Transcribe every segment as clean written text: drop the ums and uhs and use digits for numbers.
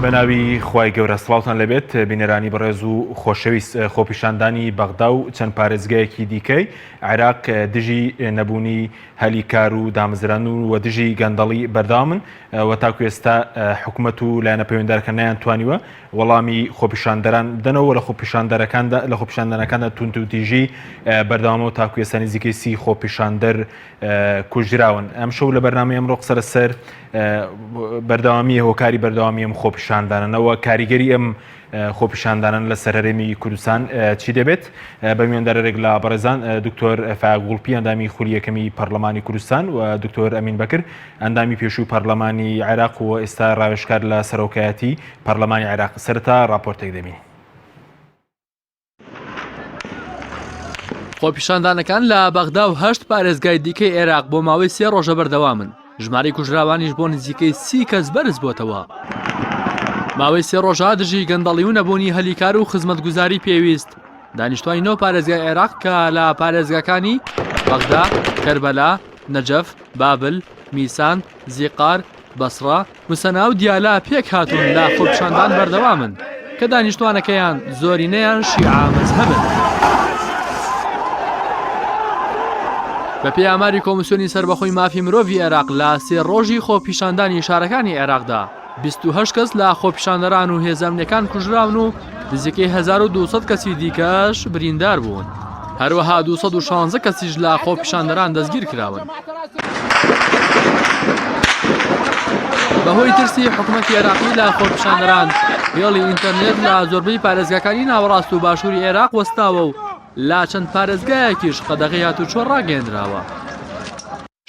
بە ناوی خوای گەورە سڵاوتان لێبێت بینەرانی بەڕێز و خۆشەویست خۆپیشاندانی بەغدا و چەند پارێزگایەکی دیکەی عێراق دژی نەبوونی هەلی کار و دامەزران و دژی گەندەڵی بەردەوامن و تاکو ئێستا حکومەت و لایەنە پەیوەندارەکان نەیانتوانیوە وەڵامی خۆپیشاندەران بدەنەوە لە خۆپیشاندەرەکاندا لە خۆپیشاندانەکاندا توندوتیژی بەردەوامە و تاکو ئێستا نزیکەی سی خۆپیشاندەر کوژراون. ئەمشەو لە بەرنامەی ئەمڕۆ قسە لەسەر بەردەوامی هۆکاری بەردەوامی ئەم خۆپیشاندانەوە کاریگەری ئەم خۆپیشاندانن لە سەر هەرێمی کوردستان چی دەبێت بە میواندارێک لە بەڕێزان دکتۆر فایەق گوڵپی ئەندامی خولی یەکەمی پەرلەمانی کوردستان و دکتۆر ئەمین بەکر ئەندامی پێشووی پەرلەمانی عێراق و ئێستا ڕاوێژکار لە سەرۆکایەتی پەرلەمانی عێراق سەرەتا ڕاپۆرتێک دەبینین. خۆپیشاندانەکان لە بەغدا و هەشت پارێزگای دیکەی عێراق بۆ ماوەی سێ ڕۆژە بەردەوامن، ژمارەی کوژراوانیش بۆ نزیکەی سی کەس بەرز بۆتەوە. ماوەی سێ ڕۆژە دژی گەندەڵی و نەبوونی هەلی کار و خزمەتگوزاری پێویست، دانیشتوانی نۆ پارێزگای عێراق کە لە پارێزگاکانی بەغدا، کەربەلا، نەجەف، بابل، میسان، زیقار، بەسڕە، موسەنا و دیالە پێکهاتوون لە خۆپیشاندان بەردەوامن کە دانیشتوانەکەیان زۆرینەیان شیعە مەزهەبن. بەپێی ئاماری کۆمیسیۆنی سەربەخۆی مافی مرۆڤی عێراق لە سێ ڕۆژی خۆپیشاندانی شارەکانی عێراقدا 28 کەس لە خۆپیشاندەران و هێزە ئەمنیەکان کوژراون و نزیکەی 1200 کەسی دیکەش بریندار بوون. هەروەها 216 کەسیش لە خۆپیشاندەران دەستگیر کراون. بەهۆی ترسی حکومەتی عێراقی لە خۆپیشاندەران هێڵی ئینتەرنێت لە زۆربەی پارێزگاکانی ناوەڕاست و باشووری عێراق وەستاوە و لە چەند پارێزگایەکیش قەدەغەی هاتوچۆ ڕاگەیەندراوە.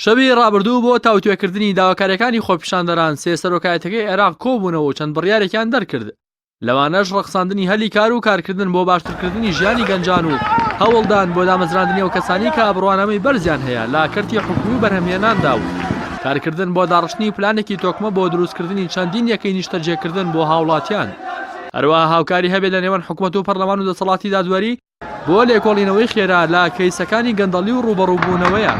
شەوی ڕابردوو بۆ تاوتوێکردنی داواکاریەکانی خۆپیشاندەران سێ سەرۆکایەتەکەی عێراق کۆبوونەوە و چەند بڕیارێکیان دەرکرد لەوانەش ڕەخساندنی هەلی کار و کارکردن بۆ باشترکردنی ژیانی گەنجان و هەوڵدان بۆ دامەزراندنی ئەو کەسانەی کە بڕوانامەی بەرزیان هەیە لە کەرتی حکومی و بەرهەمهێناندا و کارکردن بۆ داڕشتنی پلانێکی تۆکمە بۆ دروستکردنی چەندین یەکەی نیشتەجێکردن بۆ هاوڵاتیان. هەروەها هاوکاری هەبێت لە نێوان حکومەت و پەرلەمان و دەسەڵاتی دادوەری بۆ لێکۆڵینەوەی خێرا لە کەیسەکانی گەندەڵی و ڕووبەڕووبوونەوەیان.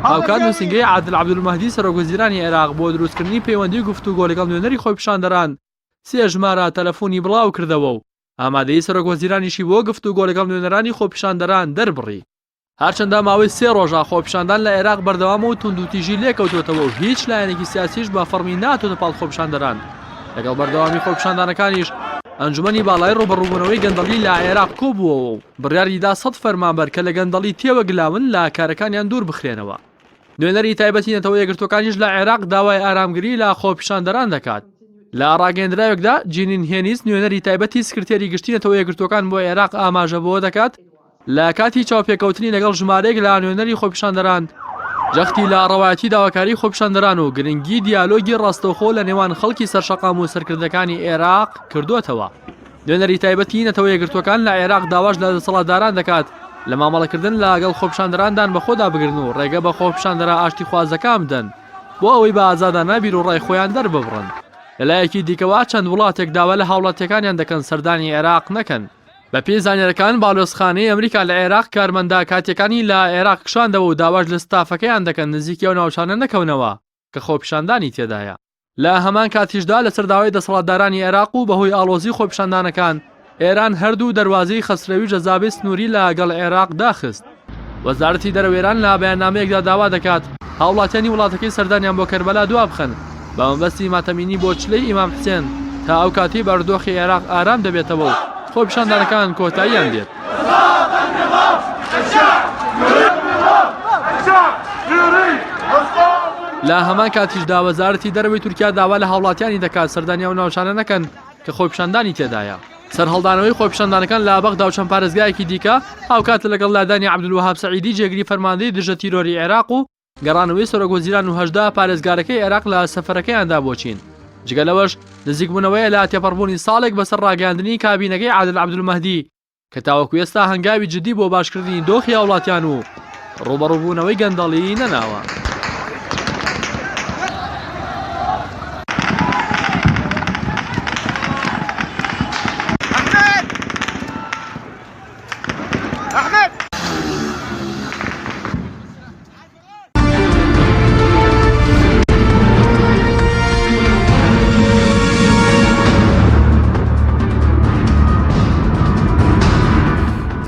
هاوکات نووسینگەی عادل عەبدولمەهدی سەرۆکوەزیرانی عێراق بۆ دروستکردنی پەیوەندی و گفتوگۆ لەگەڵ نوێنەری خۆپیشاندەران سێ ژمارە تەلەفۆنی بڵاوکردەوە و ئامادەیی سەرۆکوەزیرانیشی بۆ گفتوگۆ لەگەڵ نوێنەرانی خۆپیشاندەران دەربڕی. هەرچەندە ماوەی سێ ڕۆژە خۆپیشاندان لە عێراق بەردەوامە و توندوتیژی لێکەوتووەتەوە و هیچ لایەنێکی سیاسیش بە فەڕمی ناتۆتە پاڵ خۆپیشاندەران، لەگەڵ بەردەوامی خۆپیشاندانەکانیش ئەنجومەنی باڵای ڕووبەڕووبوونەوەی گەندەڵی لە عێراق کۆبووەوە و بڕیاریدا سەد فەرمانبەر کە لە گەندەڵی تێوەگلاون لە کارەکانیان دووربخرێنەوە. نوێنەری تایبەتی نەتەوە یەکگرتووەکانیش لە عێراق داوای ئارامگری لە خۆپیشاندەران دەکات. لە ڕاگەیەندراوێکدا جینین هێنیس نوێنەری تایبەتی سکرتێری گشتی نەتەوە یەکگرتووەکان بۆ عێراق ئاماژە بەوە دەکات، لە کاتی چاوپێکەوتنی لەگەڵ ژمارەیەک لە نوێنەری خۆپیشاندەران، جەختی لە ڕەوایەتی داواکاریی خۆپیشاندەران و گرنگی دیالۆگی ڕاستەوخۆ لە نێوان خەڵکی سەرشەقام و سەرکردەکانی عێراق کردۆتەوە. نوێنەری تایبەتی نەتەوە یەکگرتووەکان لە عێراق داواش لە دەسەڵاتداران دەکات لە مامەڵەکردن لەگەڵ خۆپیشاندەران دان بەخۆدا بگرن و ڕێگە بە خۆپیشاندەرە ئاشتیخوازەکان بدەن بۆ ئەوەی بە ئازادانە بیروڕای خۆیان دەرببڕن. لەلایەکی دیکەوە چەند وڵاتێک داوا لە هاوڵاتییەکانیان دەکەن سەردانی عێراق نەکەن. بەپێی زانیاریەکان باڵیۆزخانەی ئەمریکا لە عێراق کارمەندە کاتیەکانی لە عێراق کشاندەوە و داواش لە ستافەکەیان دەکەن نزیکی ئەو ناوچانە نەکەونەوە کە خۆپیشاندانی تێدایە. لە هەمان کاتیشدا لەسەر داوای دەسەڵاتدارانی عێراق و بەهۆی ئاڵۆزی خۆپیشاندانەکان ئێران هەردوو دەروازەی خەسرەوی و جەزابەی سنووری لە گەڵ عێراق داخست. وەزارەتی دەرەوەی ئێران لە بەیاننامەیەکدا داوا دەکات هاوڵاتیانی وڵاتەکەی سەردانیان بۆ کەربەلا دوابخەن بە مەبەستی ماتەمینی بۆ چلەی ئیمام حسێن تا ئەو کاتەی بارودۆخی عێراق ئارام دەبێتەوە و خۆپیشاندانەکان کۆتاییان دێت. لە هەمان کاتیشدا وەزارەتی دەرەوەی تورکیا داوا لە هاوڵاتیانی دەکات سەردانی ئەو ناوچانە نەکەن کە خۆپیشاندانی تێدایە. سەرهەڵدانەوەی خۆپیشاندانەکان لە بەغدا و چەند پارێزگایەکی دیکە هاوکاتە لەگەڵ لادانی عەبدولوەهاب سەعیدی جێگری فەرماندەی دژە تیرۆری عێراق و گەڕانەوەی سەرۆکوەزیران و 18 پارێزگارەکەی عێراق لە سەفەرەکەیاندا بۆ چین. جگە لەوەش نزیکبوونەوەیە لە تێپەڕبوونی ساڵێک بەسەر ڕاگەیاندنی کابینەکەی عادل عەبدولمەهدی کە تاوەکو ئێستا هەنگاوی جددی بۆ باشکردنی دۆخی هاوڵاتیان و ڕووبەڕووبوونەوەی گەندەڵی نەناوە.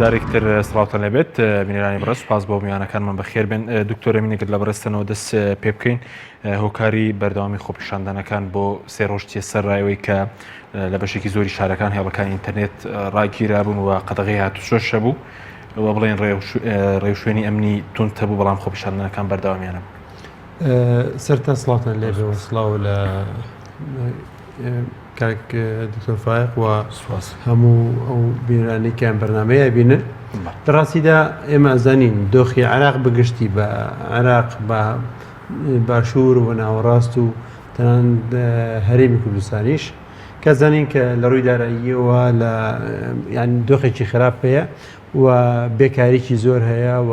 جارێک تر سڵاوتان لێبێت بینەرانی بەڕێز سوپاس بۆ میوانەکانمان بەخێر بێن دکتۆر ئەمین گەر لە بەڕێزتانەوە دەست پێ بکەین هۆکاری بەردەوامی خۆپیشاندانەکان بۆ سێ ڕۆژ چیە سەر ڕایەوەی کە لە بەشێکی زۆری شارەکان هێڵەکانی ئینتەرنێت ڕاگیرابوون و قەدەغەی هاتوچۆش هەبوو و بڵێن ڕێوشوێنی ئەمنی توند هەبوو بەڵام خۆپیشاندانەکان بەردەوامیانە بوو. سەرتا سڵاوتان لێبێ و سڵاو لە کاک دکتۆر فایق و هەموو ئەو بینرانی کە ئەم بەرنمەیە بینن لە ڕاستیدا ئێمە ئەزانین دۆخی عراق بەگشتی بە عراق بە باشوور و ناوەڕاست و تەنان هەرێمی کوردستانیش کە زانین کە لە ڕووی داراییەوە لە یان دۆخێکی خراپ هەیە و بێکاریی زۆر هەیە و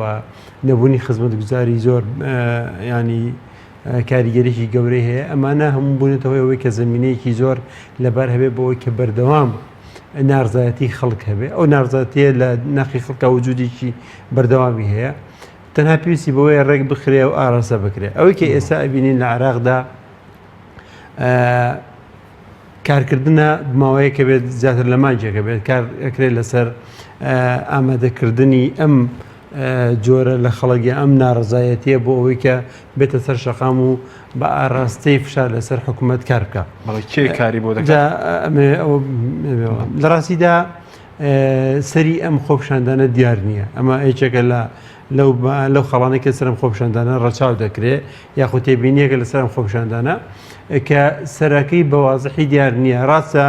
نەبوونی خزمەتگوزاری زۆر ینی کاریگەریی گەورەی هەیە، ئەمانە هەموو بوونەتە هۆی ئەوەی کە زەمینەیەکی زۆر لەبار هەبێ بۆ ئەوەی کە بەردەوام نارزایەتی خەڵک هەبێ ئەو نارزاتیە لە ناخی خەڵکا وجودێکی بەردەوامی هەیە تەنها پێویستی بەوەیە ڕێک بخرێ و ئاراستە بکرێ ئەوەی کە ئێستا ئەبینین لە عێراقدا کارکردنە ماوەیەکە بێت زیاتر لە مانگێکە بێت کار ئەکرێت لەسەر ئامادەکردنی ئەم جۆرە لە خەڵک یا ئەم ناڕەزایەتیە بۆ ئەوەی کە بێتە سەر شەقام و بە ئاراستەی فشار لەسەر حکوومەت کار بکە. بەڵێ کێ کاری بۆ دەکات؟ لە ڕاستیدا سەری ئەم خۆپیشاندانە دیار نییە ئەمە یەکێکە لە لەو لەو خەڵانەی کە سەرم خۆپیشاندانە ڕەچاو دەکرێ یاخود تێبینیەکە لەسەر ئەم خۆپیشاندانە کە سەرەکەی بە وازحی دیار نییە ڕاستە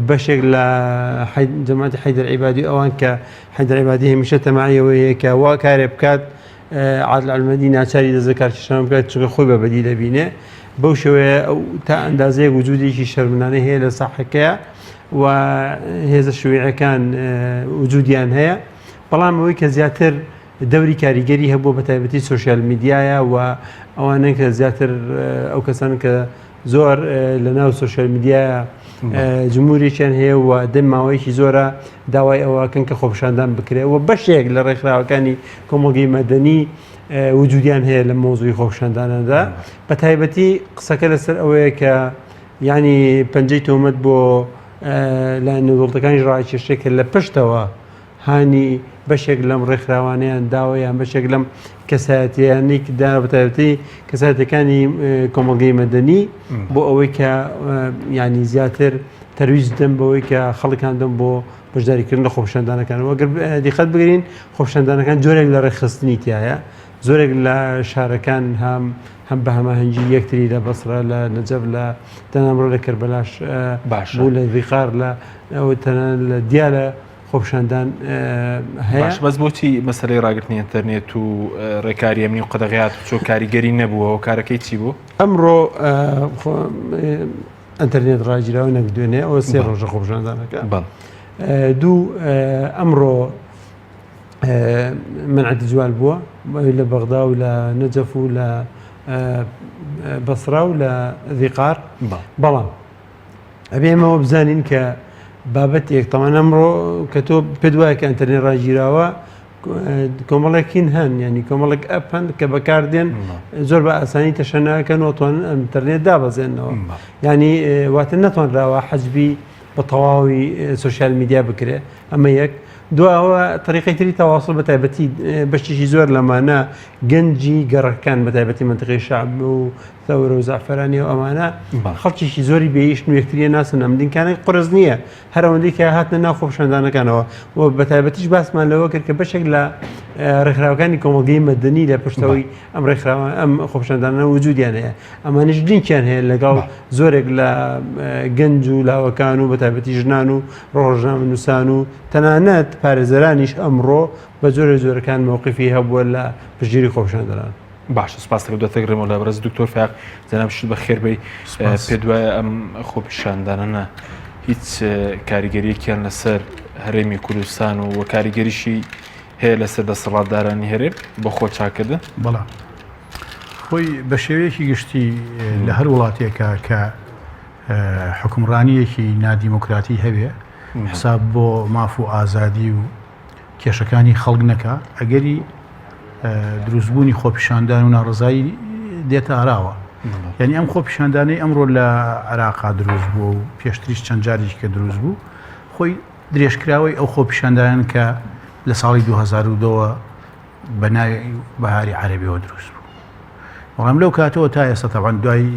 بەشێک لە جەماعەتی حەیدەر عیبادی ئەوان کە حەیدەر عیبادی هەمیشە تەماعی ئەوەیە کە وا کارێ بکات عادل عەلمەدی ناچاری دەست لە کارکێشان بکات چونکە خۆی بە بەدی دەبینێ بەو شێوەیە ئەو تا ئەندازەیەک وجودێکی شەرمنانەی هەیە لە ساحەکەیە و هێزە شویعەکان وجودیان هەیە بەڵام ئەوەی کە زیاتر دەوری کاریگەری هەبووە بە تایبەتی سۆشیال میدیایە و ئەوانەی کە زیاتر ئەو کەسان کە زۆر لە ناو سۆشیال میدیایە جمهورێکیان هەیە و دەم ماوەیەکی زۆرە داوای ئەوەکەن کە خۆپیشاندان بکرێ و بەشێک لە ڕێکخراوەکانی کۆمەڵگەی مەدەنی وجودیان هەیە لە مۆزوی خۆپیشاندانەدا بە تایبەتی قسەکە لەسەر ئەوەیە کە ینی پەنجەی تۆمەت بۆ لایەن نێودەوڵەتەکانیش ڕاکێشێ کە لە پشتەوە هانی بەشێک لەم ڕێکخراوانەیان داوە یان بەشێک لەم کەسایەتیانەی دا بەتایبەتی کەسایەتەکانی کۆمەڵگەی مەدەنی بۆ ئەوەی کە ینی زیاتر تەرویج دەم بەوەی کە خەڵکان دەم بۆ بەشداریکردن لە خۆپیشاندانەکان وەگەر دیقەت بگرین خۆپیشاندانەکان جۆرێک لە ڕێکخستنی تایە زۆرێک لە شارەکان هەم هەم بە هەماهەنگی یەکتری لە بەسرە لە نەجەف لە تەنامڕۆ لە کەربەلاش باش بوو لە ذیقار لە ئەو تەنانەت لە دیالە خۆپیشاندان هەیە. باش بەس بۆچی مەسەلەی ڕاگرتنی ئینتەرنێت و ڕێکاری ئەمنی و قەدەغەی هاتوچۆ کاریگەری نەبووە هۆکارەکەی چی بوو؟ ئەمڕۆ ئەتەرنێت ڕاگیراوە نەک دوێنێ ئەوە سێ ڕۆژە خۆپیشاندانەکە دوو ئەمڕۆ منعەتی جوال بووە لە بەغدا و لە نەجەف و لە بەسرا و لە ذیقار بەڵام ئەبێ ئێمەوە بزانین کە بابەتێک تەمان ئەمڕۆ کە تۆ پێت وایە کە ئەتەرنێت ڕاگیراوە کۆمەڵێکین هەن ینی کۆمەڵێک ئەپ هەن کە بەکاردێن زۆر بە ئاسانی تەشەناکەن و توان ئەتەرنێت دابەزێنەوە ینی واتە نەتوانراوە حەجبی بە تەواوی سوسیال میدیا بکرێ ئەمە یەک دواوە طریقی تری تەواصل بە تایبەتی بەشێکی زۆر لەمانە گەنجی گەڕەکان بە تایبەتی منتیقەی شعب و ثەورە و زەعفەرانی و ئەمانە خەڵکێکی زۆری بێیشن و یەکتریە ناسن ئەم دینکانێک قرس نییە هەر ئەوەندەی کە هاتنە ناو خۆپیشاندانەکانەوە و بە تایبەتیش باسمان لەوە کرد کە بەشێک لە ڕێکخراوەکانی کۆمەڵگەی مەدەنی لە پشتەوەی ئەم ڕێکخراوە ئەم خۆپیشاندانە وجودیان هەیە ئەمانیش لینکیان هەیە لەگەڵ زۆرێک لە گەنج و لاوەکان و بە تایبەتی ژنان و ڕۆژنامەنووسان و تەنانەت پارێزەرانیش ئەمڕۆ بە جۆرە جۆرەکان مەوقفی هەبووە لە پشتگیری خۆپیشاندەران. باشە سپاس دەکەم دواتر گەڕێمەوە لای بەڕێز دکتۆر فایەق جەنابیشت بەخێر بێی پێت وایە ئەم خۆپیشاندانانە هیچ کاریگەریەکیان لەسەر هەرێمی کوردستان و کاریگەریشی هەیە لەسەر دەسەڵاتدارانی هەرێم بۆ خۆ چاکردن؟ بەڵام خۆی بە شێوەیەکی گشتی لە هەر وڵاتێکە کە حکومڕانیەکی نادیموکراتی هەبێ حساب بۆ ماف و ئازادی و کێشەکانی خەڵک نەکا ئەگەری دروستبوونی خۆپیشاندان و ناڕزایی دێتە ئاراوە یعنی ئەم خۆپیشاندانەی ئەمڕۆ لە عراقا دروست بووە و پێشتریش چەند جارێکی کە دروست بوو خۆی درێژکراوەی ئەو خۆپیشاندان کە لە ساڵی 2002ەوە بە ناوی بەهاری عەرەبیەوە دروست بوو بەڵام لەو کاتەوە تا ئێستا تەبعەن دوای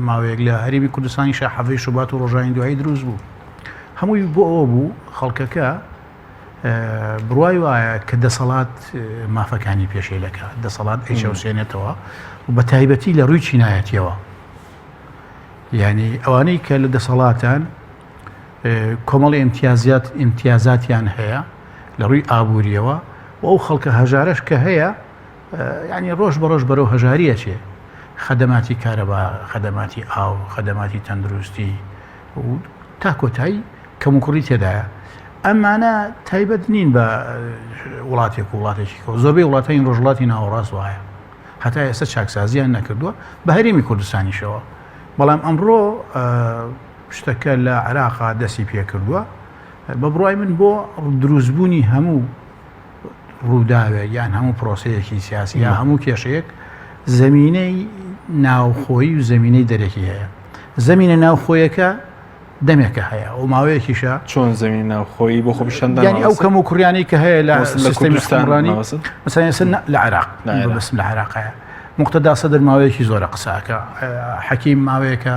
ماوەیەک لە هەرێمی کوردستانی شا حەڤەی شوبات و ڕۆژانی دوایی دروست بوو هەمووی بۆ ئەوە بوو خەڵکەکە بڕای وایە کە دەسەڵات مافەکانی پێشێلەکە دەسەڵات ئەیچەوسێنێتەوە و بە تایبەتی لە ڕووی چینایەتیەوە یعنی ئەوانەی کە لە دەسەڵاتان کۆمەڵی ئیمتیازیات ئیمتیازاتیان هەیە لە ڕووی ئابووریەوە و ئەو خەڵکە هەژارەش کە هەیە یانی ڕۆژ بە ڕۆژ بەرەو هەژاری ئەچێ، خەدەماتی کارەبا، خەدەماتی ئاو، خەدەماتی تەندروستی و تا کۆتایی کەموکوڕی تێدایە. ئەمانە تایبەت نین بە وڵاتێک و وڵاتێکی کەەوە زۆربەی وڵاتانی ڕۆژهەڵاتی ناوەڕاست وایە هەتا ئێستا چاکسازیان نەکردووە بە هەرێمی کوردستانیشەوە بەڵام ئەمڕۆ شتەکە لە عێراقا دەستی پێکردووە بە بڕای من بۆ دروستبوونی هەموو ڕووداوێک یان هەموو پرۆسەیەکی سیاسی یا هەموو کێشەیەک زمینەی ناوخۆیی و زمینەی دەرەکی هەیە زمینە ناوخۆیەکە دەمێکە هەیە و ماوەیەکیشە چۆن زمین ناوخۆیی بۆ خۆپیشاندان یانی ئەو کەم و کوڕیانی کە هەیە لە سیستەمی حکومڕانی مەسەلەن ئێستا لە عێراق بەسم لە عێراق هەیە مقتەدا سەدر ماوەیەکی زۆرە قساکە حەکیم ماوەیەکە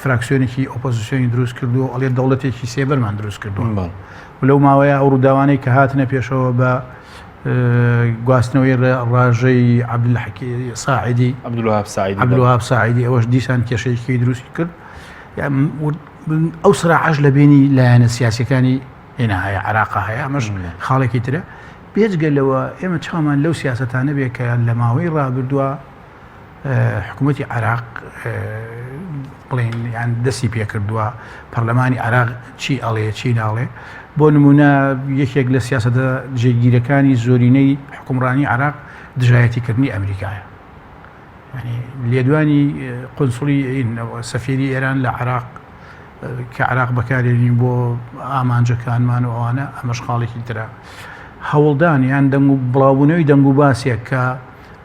فراکسیۆنێکی ئۆپۆزیسیۆنی دروست کردووە ئەڵێ دەوڵەتێکی سێبەرمان دروست کردووە و لەو ماوەیە ئەو ڕووداوانەی کە هاتنە پێشەوە بە گواستنەوەی ڕاژەی عەبدولحەکی ساعدی عەبدولوەهاب ساعدی عەبدولوەهاب ساعدی ئەوەش دیسان کێشەیەکی دروست کرد ئەو سراعەش لە بینی لایەنە سیاسەکانی هێنا هەیە عراقا هەیە ئەمەش خاڵێکی ترە بێجگە لەوە ئێمە چامان لەو سیاستانە بێ کە لە ماوەی ڕابردووە حکوومەتی عێراق بڵێن یان دەستی پێکردووە پەرلەمانی عێراق چی ئەڵێ چی ناڵێ بۆ نمونە یەکێک لە سیاستە جێگیرەکانی زۆرینەی حکومڕانی عێراق دژایەتیکردنی ئەمریکایە لێدوانی قنسڵی سەفیری ئێران لە عێراق کە عێراق بەکارێنین بۆ ئامانجەکانمان و ئەوانە ئەمەش خاڵێکی ترە هەوڵدان یان دەنگ و بڵاوبوونەوەی دەنگ و باسێک کە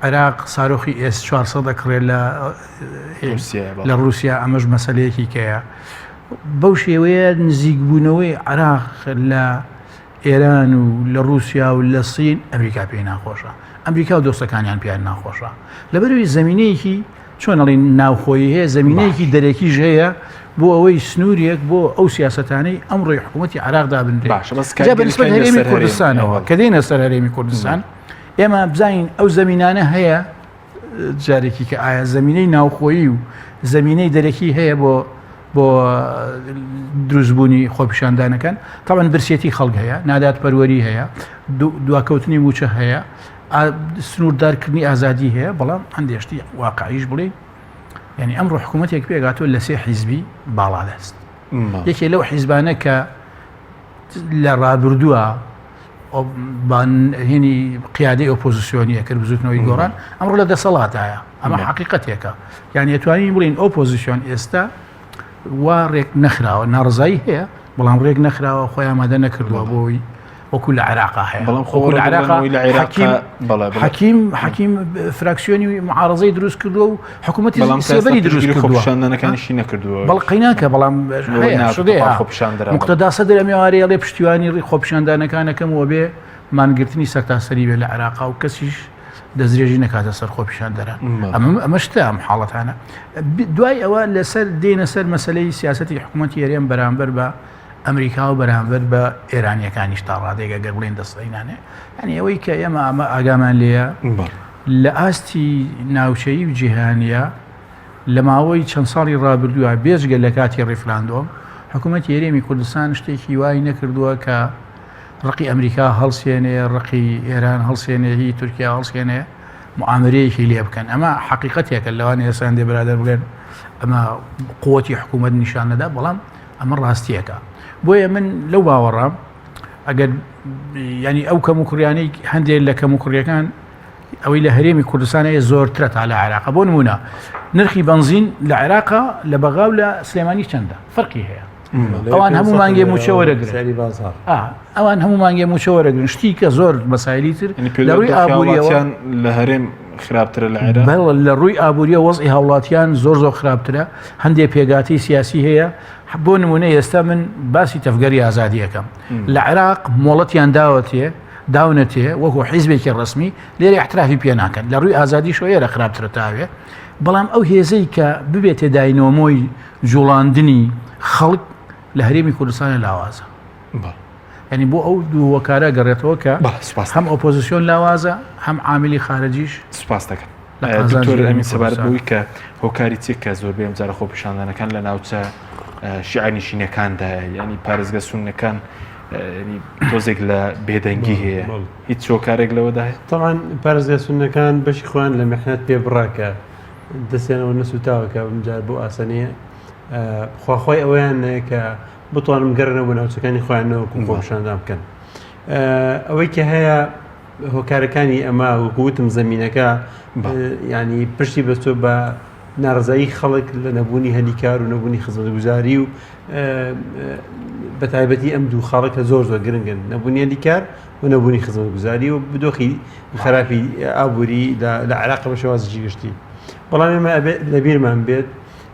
عێراق سارۆخی ئێس 400 ئەکڕێت لە لە رووسیا ئەمەش مەسلەیەکی کەیە بەو شێوەیە نزیکبوونەوەی عراق لە ئێران و لە رووسیا و لە سین ئەمریکا پێی ناخۆشە ئەمریکا و دۆستەکانیان پێیان ناخۆشە لەبەرەوەی زمینەیەکی چۆن ئەڵین ناوخۆیی هەیە زمینەیەکی دەرەکیش هەیە بۆ ئەوەی سنوورێک بۆ ئەو سیاستانەی ئەمڕۆی حکوومەتتی عراقدا بنرێت باشە بەس هەرێمی کوردستانەوە کە دێنە سەر هەرێمی کوردستان ئێمە بزانین ئەو زەمینانە هەیە جارێکی کە ئایا زمینەی ناوخۆیی و زمینەی دەرەکی هەیە بۆ بۆ دروستبوونی خۆپیشاندانەکان تاوان برسێتی خەڵک هەیە نادات پەروەری هەیە دواکەوتنی موچە هەیە سنووردارکردنی ئازادی هەیە بەڵام هەندێشتی واقعیش بڵێ یعنی ئەمڕۆ حکوومەتێک پێگاتۆ لە سێ حیزبی باڵادەست یەکێ لەو حیزبانە کە لە ڕابردووە هینی قیادەی ئۆپۆزیسیۆنی ئەکرد بزوتنەوەی گۆڕان ئەمڕۆ لە دەسەڵاتایە ئەمە حقیقەتێکە یان ئەتوانین بڵین ئۆپۆزیسیۆن ئێستا وا ڕێک نەخراوە ناڕزایی هەیە بەڵام ڕێک نەخراوە خۆی ئامادە نەکردووە بۆی وەکو لە عێراقا هەیە بەڵام خۆ لە عێراقا لە حەکیم حەکیم حەکیم فراکسیۆنی معارزەی دروست کردووە و حکوومەتی بەڵام سێبەری دروست کردووە خۆپیشاندانەکانیشی نەکردووە بەڵ قەیناکە بەڵام هەیە مقتەدا سەدر ئەم ئێوارەیە ئەڵێ پشتیوانی ڕی خۆپیشاندانەکانەکەم و بێ مانگرتنی سەرتاسەری بێ لە عێراقا و کەسیش دەستدرێژی نەکاتە سەر خۆپیشاندەران ئەمە ئەمە شتە ئەم حاڵەتانە دوای ئەوە لەسەر دێنە سەر مەسلەی سیاستی حکوومەتی هەرێم بەرامبەر بە ئەمریکا و بەرامبەر بە ئێرانیەکانیش تا ڕادێک ئەگەر بڵێن دەستینانێ یعنی ئەوەی کە ئێمە ئەمە ئاگامان لێیە لە ئاستی ناوچەیی و جیهانیە لە ماوەی چەند ساڵی ڕابردووە بێجگە لە کاتی ڕیفراندۆم حکوومەتی هەرێمی کوردستان شتێکی وای نەکردووە کە ڕقی ئەمریکا هەڵسێنێ ڕقی ئێران هەڵسێنێ هی تورکیا هەڵسێنێ معاملەیەکی لێ بکەن ئەمە حقیقەتێکە لەوان ئێسان دێ برادەر بڵێن ئەمە قوتی حکوومەت نیشان نەدا بەڵام ئەمە ڕاستیەکە بۆیە من لەو باوەڕام ئەگەر ینی ئەو کەم و کوڕیانەی هەندێک لە کەم و کوڕیەکان ئەوەی لە هەرێمی کوردستان هەیە زۆرترە تا لە عێراق بۆ نمونە نرخی بنزین لە عێراق لە بەغا و لە سلێمانی چەندە فەرقی هەیە ئەوان هەموو مانگێ موچە وەرەگرن ئەوان هەموو مانگێ موچە وەرەگرن شتی کە زۆر مەسایلی تر لە ڕووی ئابووریەوە لە هەرێم خراپترە لە عێراق لە ڕووی ئابووریە وەزعی هاوڵاتیان زۆر زۆر خراپترە هەندێک پێگاتی سیاسی هەیە. بۆ نمونە ئێستا من باسی تەفگەری ئازادی ئەکەم لە عێراق مۆڵەتیان داوەتێ داونەتێ وەکو حیزبێکی ڕسمی لێرە احترافی پێ ناکەن لە ڕووی ئازادی شۆێرە خراپترە تاوێ بەڵام ئەو هێزەی کە ببێتێ داینۆمۆی جوڵاندنی خەڵک لە هەرێمی کوردستانە لاوازە ینی بۆ ئەو دوو وەکارە گەڕێتەوە کە هەم ئۆپۆزیسیۆن لاوازە هەم عاملی خارجیش سپاس دەکەم دکتۆر ئەمین سەبارەت بەوەی کە هۆکاری چیە کە زۆربەی ئەم جارە خۆپیشاندانەکان لە ناوچە شیعە نشینەکاندایە یعنی پارێزگە سوننەکان تۆزێک لە بێدەنگی هەیە هیچ هۆکارێک لەوەدا هەیە طبعا پارێزگا سوننەکان بەشی خۆیان لە محنەت پێ بڕاکە دەستیانەوە نەسوتاوە کە بمجار بۆ ئاسانیە خواخوای ئەوەیان کە بتوانم گەڕنەوە بۆ ناوچەکانی خۆیانەوە خۆپیشاندان بکەن ئەوەی کە هەیە هۆکارەکانی ئەمە وەکو وتم زەمینەکە ینی پشتی بەستۆ بە ناڕزایی خەڵک لە نەبوونی هەلیکار و نەبوونی خزمەتگوزاری و بە تایبەتی ئەم دوو خاڵە کە زۆر زۆر گرنگن نەبوونی هەلیکار و نەبوونی خزمەتگوزاری و بدۆخی خراپی ئابووری لە عراق بە شێوازی گشتی بەڵام ئێمە لەبیرمان بێت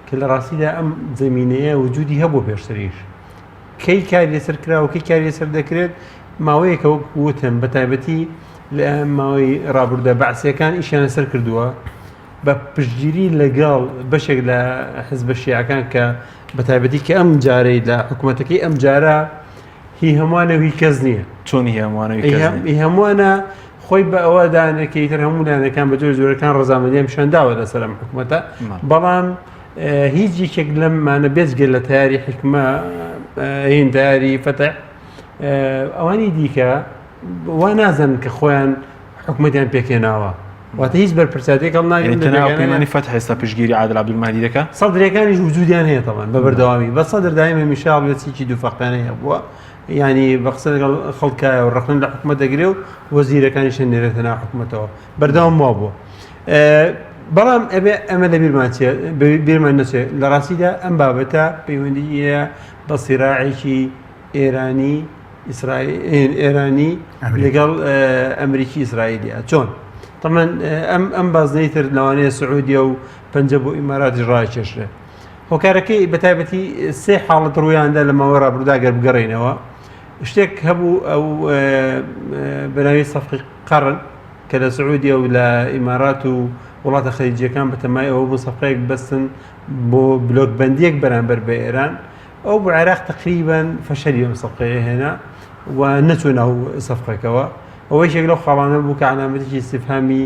کە لە ڕاستیدا ئەم زەمینەیە وجودی هەبوو پێشتریش کەی کاری لەسەر کرا و کەی کاری لەسەر دەکرێت ماوەیەکە وەک وتم بە تایبەتی لە ماوەی ڕابردە بەعسیەکان ئیشیان لەسەر کردووە بە پشتگیری لەگەڵ بەشێک لە حزبە شیعەکان کە بە تایبەتی کە ئەم جارەی لە حکوومەتەکەی ئەم جارە هی هەمووانە و هی کەس نییە چۆن هی هەمووانە و هی کەس نییە؟ هی هەمووانە خۆی بە ئەوە دانێت کە ئیتر هەموو لایەنەکان بە جۆری جۆرەکان ڕەزامەندیان پیشانداوە لەسەر ئەم حکوومەتە بەڵام هیچ یەکێک لەمانە بێجگە لە تەیاری حیکمە هین تەیاری فەتح ئەوانی دیکە وا نازانن کە خۆیان حکومەتیان پێکهێناوە واتە هیچ بەرپرسیارێک هەڵ ناگرن لە پەیمانی فەتح ئێستا پشتگیری عادل عەبدولمەهدی دەکا سەدرەکانیش وجودیان هەیە تەبان بە بەردەوامی بە سەدر دایم هەمیشە هەڵوێستێکی دووفەقانەی هەبووە ینی بە قسە لەگەڵ خەڵکایە و ڕەخنە لە حکومەت دەگرێ و وەزیرەکانیش نێرێتە ناو حکومەتەوە بەردەوام وا بووە بەڵام ئەبێ ئەمە لە بیرمان چێ بیرمان نەچێت لە ڕاستیدا ئەم بابەتە پەیوەندی هەیە بە سیراعێکی ئێرانی ئیسرائیل ئێرانی لەگەڵ ئەمریکی ئیسرائیلیا چۆن تەمان ئەم ئەم بازنەی تر لەوانەیە سعودیە و پەنجە بۆ ئیماراتیش ڕاکێشرێ هۆکارەکەی بە تایبەتی سێ حاڵەت ڕوویاندا لە ماوەی ڕابردوودا گەر بگەڕێینەوە شتێک هەبوو ئەو بەناوی سەفقی قەڕن کە لە سعودیە و لە ئیمارات و وڵاتە خەلیجیەکان بەتەمای ئەوە بوون سەفقەیەک بەستن بۆ بلۆک بەندیەک بەرامبەر بە ئێران ئەو بۆ عێراق تقریبان فەشەلی ئەم سەفقەیە هێنا و نەچوو ناو سەفقەکەوە ئەوە یەکێک لەو خاڵانە بوو کە عەلامەتێکی ئیستیفهامی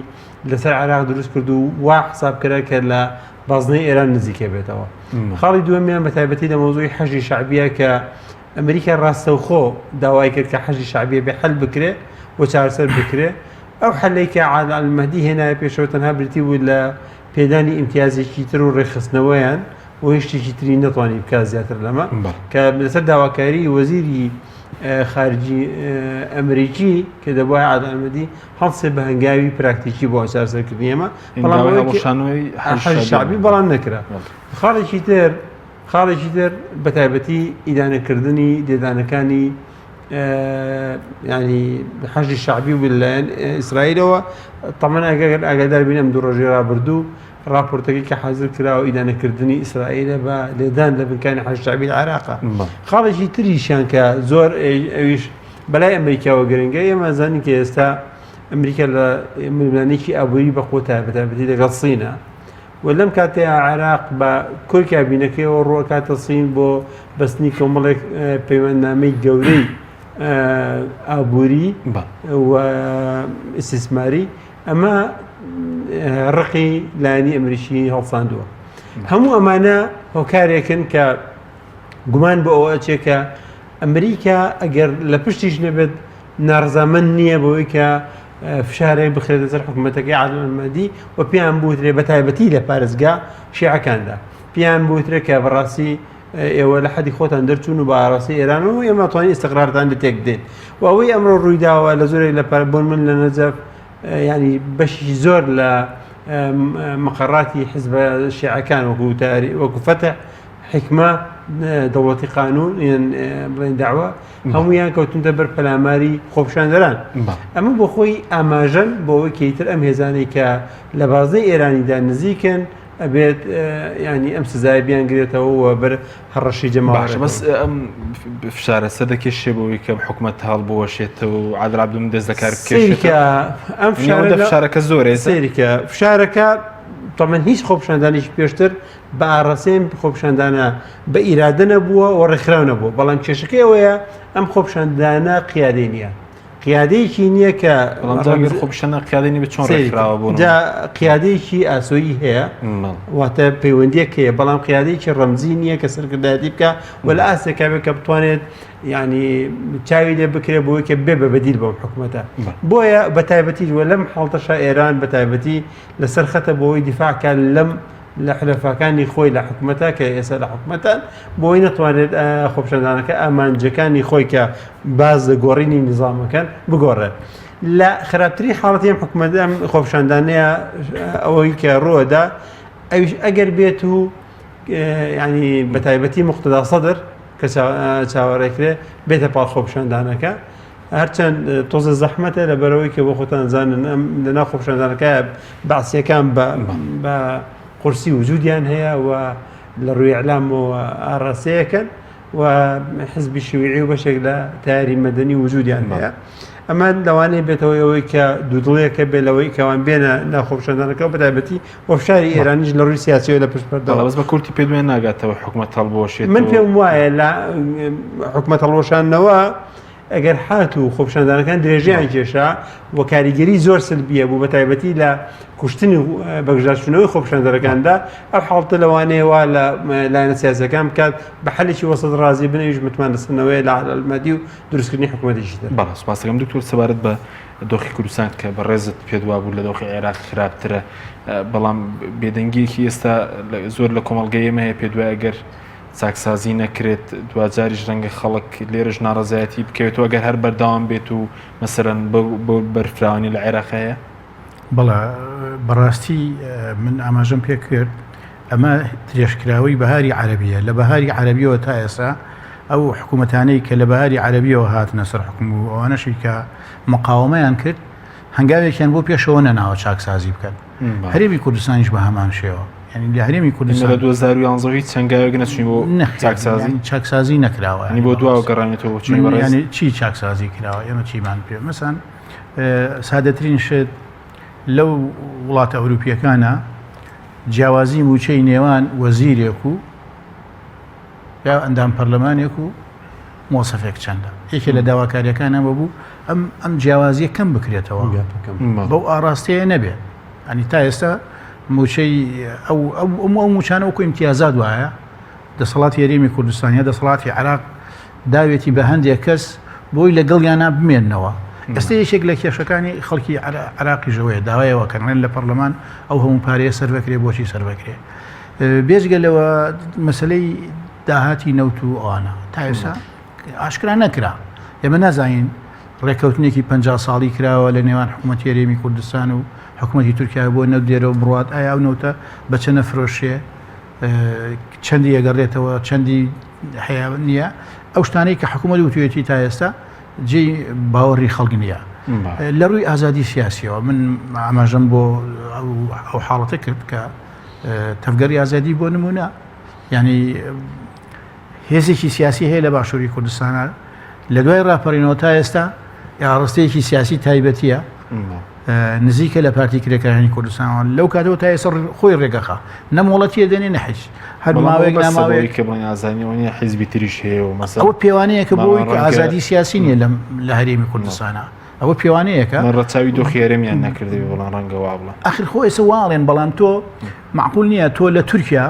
لەسەر عێراق دروست کرد و وا حساب کرا کە لە بازنەی ئێران نزیکە بێتەوە خاڵی دووەمیان بە تایبەتی لە مەوزوعی حەشدی شەعبیە کە ئەمریکا ڕاستەوخۆ داوای کرد کە حەشدی شەعبیە بێ حەل بکرێ و چارەسەر بکرێ ئەو حەلەی کە عادل ئەلمەهدی هێنایە پێشەوە تەنها بریتی بوو لە پێدانی ئیمتیازێکی تر و ڕێکخستنەوەیان و هیچ شتێکی تری نەتوانی بکات زیاتر لەمە کە لەسەر داواکاری وەزیری خارجی ئەمریکی کە دەبووە عادل ئەلمەهدی هەڵسێ بە هەنگاوی پراکتیکی بۆ چارەسەرکردنی ئەمە بەڵام حەشدی شەعبی بەڵام نەکرا خاڵێکی تر خاڵێکی تر بە تایبەتی ئیدانەکردنی لێدانەکانی ینی حەشدی شەعبی و لەلایەن ئیسرائیلەوە تەمەن ئەگەر ئاگادار بین ئەم دوو ڕۆژی ڕابردوو راپۆرتەکەی کە حازر کراوە ئیدانەکردنی ئیسرائیلە بە لێدان لە بنکانی حەشدی شەعبی لە عێراقا خاڵێکی تریشیان کە زۆر ئەویش بەلای ئەمریکاوە گرنگە ئێمە زانین کە ئێستا ئەمریکا لە ململانێکی ئابووری بە قوتە بەتایبەتی لەگەڵ سینە و لەم کاتەیا عێراق بە کۆی کابینەکەیەوە ڕووەکاتە سین بۆ بەستنی کۆمەڵێک پەیوەندنامەی گەورەی ئابووری و ئیسیسماری ئەمە ڕقی لایەنی ئەمریکی هەڵساندووە هەموو ئەمانە هۆکارێکن کە گومان بۆ ئەوە ئەچێ کە ئەمریکا ئەگەر لە پشتیش نەبێت ناڕزامەند نییە بەوەی کە فشارێک بخرێتە سەر حکوومەتەکەی عادل ئەلمەهدی و پێیان بوترێ بە تایبەتی لە پارێزگا شیعەکاندا پێیان بوترێ کە بەڕاستی ئێوە لە حەدی خۆتان دەرچوون و بە ئاراستەی ئێران و ئێمە توانین ئیستقرارتان لە تێک بدەین و ئەوەی ئەمڕۆ ڕوویداوە لە زۆرێک لە بۆن من لە نەجەف ینی بەشی زۆر لە مقەڕاتی حزبە شیعەکان وەکو تاری وەکو فەتح حیکمە دەوڵەتی قانون یان بڵێن داوە هەمویان کەوتونتە بەر پەلاماری خۆپیشاندەران ئەمە بۆ خۆی ئاماژەن بۆ ئەوەی کە ئیتر ئەم هێزانەی کە لە بازنەی ئێرانیدا نزیکن. ئەبێت ینی ئەم سزای بیانگرێتەوە و بەر هەڕەشی جەماوەر باشە بەس ئەم فشارە سەر دەکێشێ بۆی کە حکومەت هەڵ بوەشێتەوە و عادل عەبدولمەهدی دەست لەکار سەیرکە بکێشێتەوە ئەم فشارە فشارە لە- فشارەکە زۆرە ئێستا سەیرکە فشارەکە تەمەن هیچ خۆپیشاندانێکی پێشتر بە ئاڕاستەی خۆپیشاندانە بە ئیرادە نەبووە و ڕێکخراو نەبووە بەڵام کێشەکەی ئەوەیە ئەم خۆپیشاندانە قیادەی نییە قیادەیەکی نییە کە بەڵام جا گەر خۆپیشاندان قیادەی نیە چۆن سەیرکە. ڕێکخراوە بۆ نموونە؟ جا قیادەیەکی ئاسۆیی هەیە بەڵێ. واتە پەیوەندیەک هەیە بەڵام قیادەیەکی ڕەمزی نییە کە سەرکردایەتی بکە و لە ئاستێکا بێت کە بتوانێت یعنی چاوی لێ بکرێت بۆی کە بێ بە بەدیل بەم حکوومەتە بەڵێ. بۆیە بە تایبەتی وە لەم حاڵتەشا ئێران بە تایبەتی لەسەر خەتە بۆی دیفاع کە لەم لە حلەفاکانی خۆی لە حکومەتە کە ئێستا لە حکومەتان بۆی نەتوانێت خۆپیشاندانەکە ئامانجەکانی خۆی کە باز لە گۆڕینی نیزامەکەن بگۆڕێت. لە خراپترین حاڵەتی ئەم حکومەت ئەم خۆپیشاندانەیە ئەوەی کە ڕووەدا ئەویش ئەگەر بێت و ینی بە تایبەتی مقتەدا سەدر کە چاوەڕێکرێ بێتە پاڵ خۆپیشاندانەکە هەرچەند تۆزە زەحمەتە لەبەرەوەی کە بۆ خۆتان زانن ئەم لەناو خۆپیشاندانەکە بەعسیەکان بە بە قورسی وجودیان هەیە و لە ڕووی ئیعلامەوە ئاراستەیەکەن و حزبی شیوعی و بەشێک لە تیاری مەدەنی وجودیان هەیە ئەمە لەوانەیە بێتەوەی ئەوەی کە دوودڵێکە بێ لەوەی کەوان بێنە ناخۆپیشاندانەکە بە تایبەتی وە فشاری ئێرانیش لە ڕووی سیاسیەوە لە پشت پەردەوە بەڵێ بەس بە کورتی پێ دوێن ناگاتەوە حکومەت هەڵبوەشێت من پێم وایە لە حکومەت هەڵوەشاندنەوە ئەگەر هات و خۆپیشاندانەکان درێژیان کێشا و کاریگەری زۆر سلبیە بوو بە تایبەتی لە کوشتنی و بەگژاچوونەوەی خۆپیشاندەرەکاندا ئەو حاڵتە لەوانەیە وا لە لایەنە سیاسیەکان بکات بە حەلێکی وەسەت ڕازی بن ئەویش متمانە سەندنەوەیە لە عادل عەبدولمەهدی و دروستکردنی حکومەتێکی تر. بەڵێ سوپاس دەکەم دکتۆر سەبارەت بە دۆخی کوردستان کە بەڕێزت پێت وابوو لە دۆخی عێراق خراپترە بەڵام بێدەنگیەکی ئێستا زۆر لە کۆمەڵگەی ئێمە هەیە پێت وایە ئەگەر چاکسازی نەکرێت دواجاریش ڕەنگە خەڵک لێرەش ناڕەزایەتی بکەوێتەوە ئەگەر هەر بەردەوام بێت و مەسەرەن بۆ بەرفراوانی لە عێراق هەیە؟ بەڵێ بەڕاستی من ئاماژەم پێ کرد ئەمە درێژکراوەی بەهاری عەرەبیە لە بەهاری عەرەبیەوە تا ئێستا ئەو حکوومەتانەی کە لە بەهاری عەرەبیەوە هاتنە سەر حکوم و ئەوانەشی کە مقاومەیان کرد هەنگاوێکیان بۆ پێشەوە نەناوە چاکسازی بکەن هەرێمی کوردستانیش بە هەمان شێوە یعنی لە هەرێمی کوردستان لە 2011 هیچ هەنگاوێک نەچوین بۆ چاکسازی چاکسازی نەکراوە یعنی بۆ دواوە گەڕانێتەوە چی بەڕێز چی چاکسازی کراوە ئێمە چیمان پێ مەسەن سادەترین شت لەو وڵاتە ئەوروپیەکانە جیاوازی موچەی نێوان وەزیرێک و یا ئەندام پەرلەمانێک و مۆسەفێک چەندە یەکێ لە داواکاریەکان ئەمە بوو ئەم ئەم جیاوازیە کەم بکرێتەوە بەو ئاراستەیە نەبێت ئەنی تا ئێستا موچەی ئەو ئەو ئەو موچانە وەکو ئیمتیازات وایە دەسەڵاتی هەرێمی کوردستان یا دەسەڵاتی عێراق داوێتی بە هەندێک کەس بۆی لەگەڵیانە بمێننەوە ئێستا یەکێک لە کێشەکانی خەڵکی عێراقیش ئەوەیە داوایەوە کەن لە پەرلەمان ئەو هەموو پارەیە سەربکرێ بۆچی سەربکرێ بێجگە لەوە مەسلەی داهاتی نەوت و ئەوانە تا ئێستا ئاشکرا نەکرا ئێمە نازانین ڕێککەوتنێکی پ ساڵی کراوە لە نێوان حکوومەتی هەرێمی کوردستان و حکوومەتی تورکیا بۆ نەوت دێرەوە بڕات ئایا ئەو نەوتە بە چەنە فرۆشێ چەندی ئەگەڕێتەوە چەندی هەیە نییە ئەو شتانەی کە حکوومەت وتوێتی تا ئێستا جێی باوەڕی خەڵک نییە لە ڕووی ئازادی سیاسیەوە من ئاماژەم بۆ ئەو حاڵەتە کرد کە تەڤگەری ئازادی بۆ نمونە یعنی هێزێکی سیاسی هەیە لە باشووری کوردستانە لە دوای ڕاپەڕینەوە تا ئێستا ئاڕاستەیەکی سیاسی تایبەتیە نزیکە لە پارتی کرێکارانی کوردستانەوە لەو کاتەوە تا ئێستا خۆی ڕێگەخە نە مۆڵەتیە دێنێ نە حیز هەر ماوەیەک ناماوەیەک کە بڵێن ئازادی نیە حیزبی تریش هەیە و مەسەلەن ئەوە پێوانەیەکە بۆی کە ئازادی سیاسی نییە لەم لە هەرێمی کوردستانە ئەوە پێوانەیەکە من ڕەچاوی دۆخی هەرێمیان نەکردبێ بەڵام ڕەنگە وا بڵێن. ئاخر خۆ ئێستا واڵێن بەڵام تۆ مەعقول نییە تۆ لە تورکیا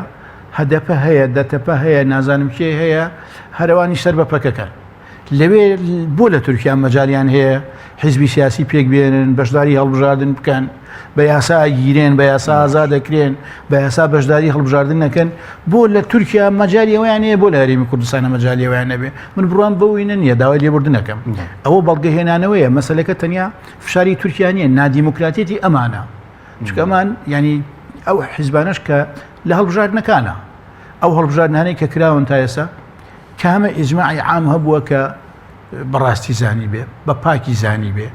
هەدەپە هەیە دەتەپە هەیە نازانم کێ هەیە هەرەوانی سەر بە پەکەکەن لەوێ بۆ لە تورکیا مەجالیان هەیە حیزبی سیاسی پێک بێنن بەشداری هەڵبژاردن بکەن بە یاسا ئەگیرێن بە یاسا ئازا دەکرێن بە یاسا بەشداری هەڵبژاردن نەکەن بۆ لە تورکیا مەجای ئەویان هەیە بۆ لە هەرێمی کوردستانە مەجای ئەویان نەبێ من بڕوام بەوەی نییە داوای لێبوردن نەکەم ئەوە بەڵگەهێنانەوەیە مەسلەکە تەنیا فشاری تورکیا نییە نادیموکراتیەتی ئەمانە چونکە ئەمان ینی ئەو حیزبانەش کە لە هەڵبژاردنەکانە ئەو هەڵبژاردنانەی کە کراون تا ئێستا کامە ئیجماعی عام هەبووە کە بەڕاستی زانی بێ بە پاکی زانی بێ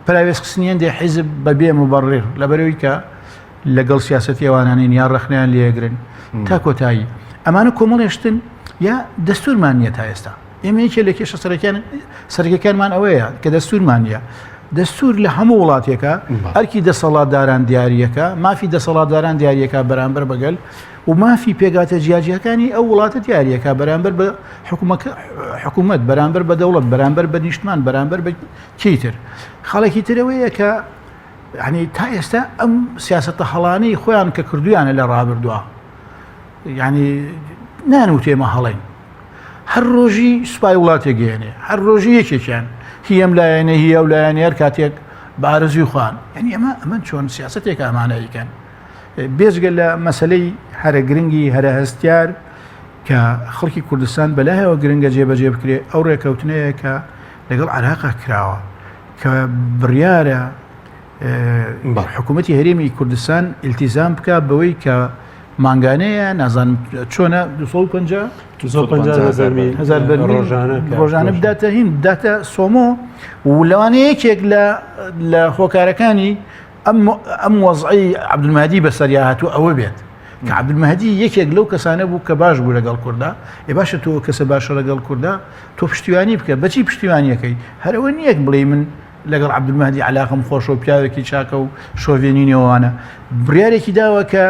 پراوێزخستنی هەندێ حیزب بە بێ مبەڕێر لەبەرەوەی کە لەگەڵ سیاسەتی ئەوانانین یا ڕەخنەیان لێگرن تا کۆتایی ئەمانە کۆمەڵێشتن یا دەستورمان نییە تا ئێستا ئێمە یەکێ لە کێشە سەرەکیان سەرەکیەکانمان ئەوەیە کە دەستورمان نییە. دەستور لە هەموو وڵاتێکە ئەرکی دەسەڵاتداران دیارریەکە مافی دەسەڵاتداران دیارریەکە بەرامبەر بەگەل و مافی پێگاتە جیاجیاکانی ئەو وڵاتە دیارریەکە بەرامبەر بە حکوومەت بەرامبەر بە دەوڵەت بەرامبەر بە نیشتمان بەرامبەر بە کیتر خاڵێکی ترەوەیە کە ینی تا ئێستا ئەم سیاستە هەڵانەی خۆیان کە کردویانە لە ڕابردووە ینی نانوتێمە هەڵین هەر ڕۆژی سوپای وڵاتێک گەێنێ هەر ڕۆژی یەکێکیان هی ئەم لایەنە هی ئەو لایەنە هەر کاتێک بە ئارەزوی خوان یعنی ئەمە ئەمە چۆن سیاستێک ئامانەیکەن بێجگە لە مەسلەی هەرە گرنگی هەرە هەستیار کە خەڵکی کوردستان بەلایەوە گرنگە جێبەجێ بکرێ ئەو ڕێکەوتنەیە کە لەگەڵ عراقا کراوە کە بڕیارە حکوومەتی هەرێمی کوردستان ئیلتیزام بکە بەوەی کە مانگانەیە نازانم چۆنە 250 هزار بەرمیل ڕۆژانە بداتە هین بداتە سۆمۆ و لەوانەیە یەکێک لە لە هۆکارەکانی ئەم ئەم وەزعی عەبدولمەهدی بەسەریا هاتوو ئەوە بێت کە عەبدولمەهدی یەکێک لەو کەسانە بوو کە باش بوو لەگەڵ کووردا ئێ باشە تۆ کەسە باشە لەگەڵ کووردا تۆ پشتیوانی بکە بەچی پشتیوانیەکەی هەرەوە نییەک بڵێ من لەگەڵ عەبدولمەهدی عەلاقەم خۆشە و پیاوێکی چاکە و شۆڤێنی نێوانە بڕیارێکی داوە کە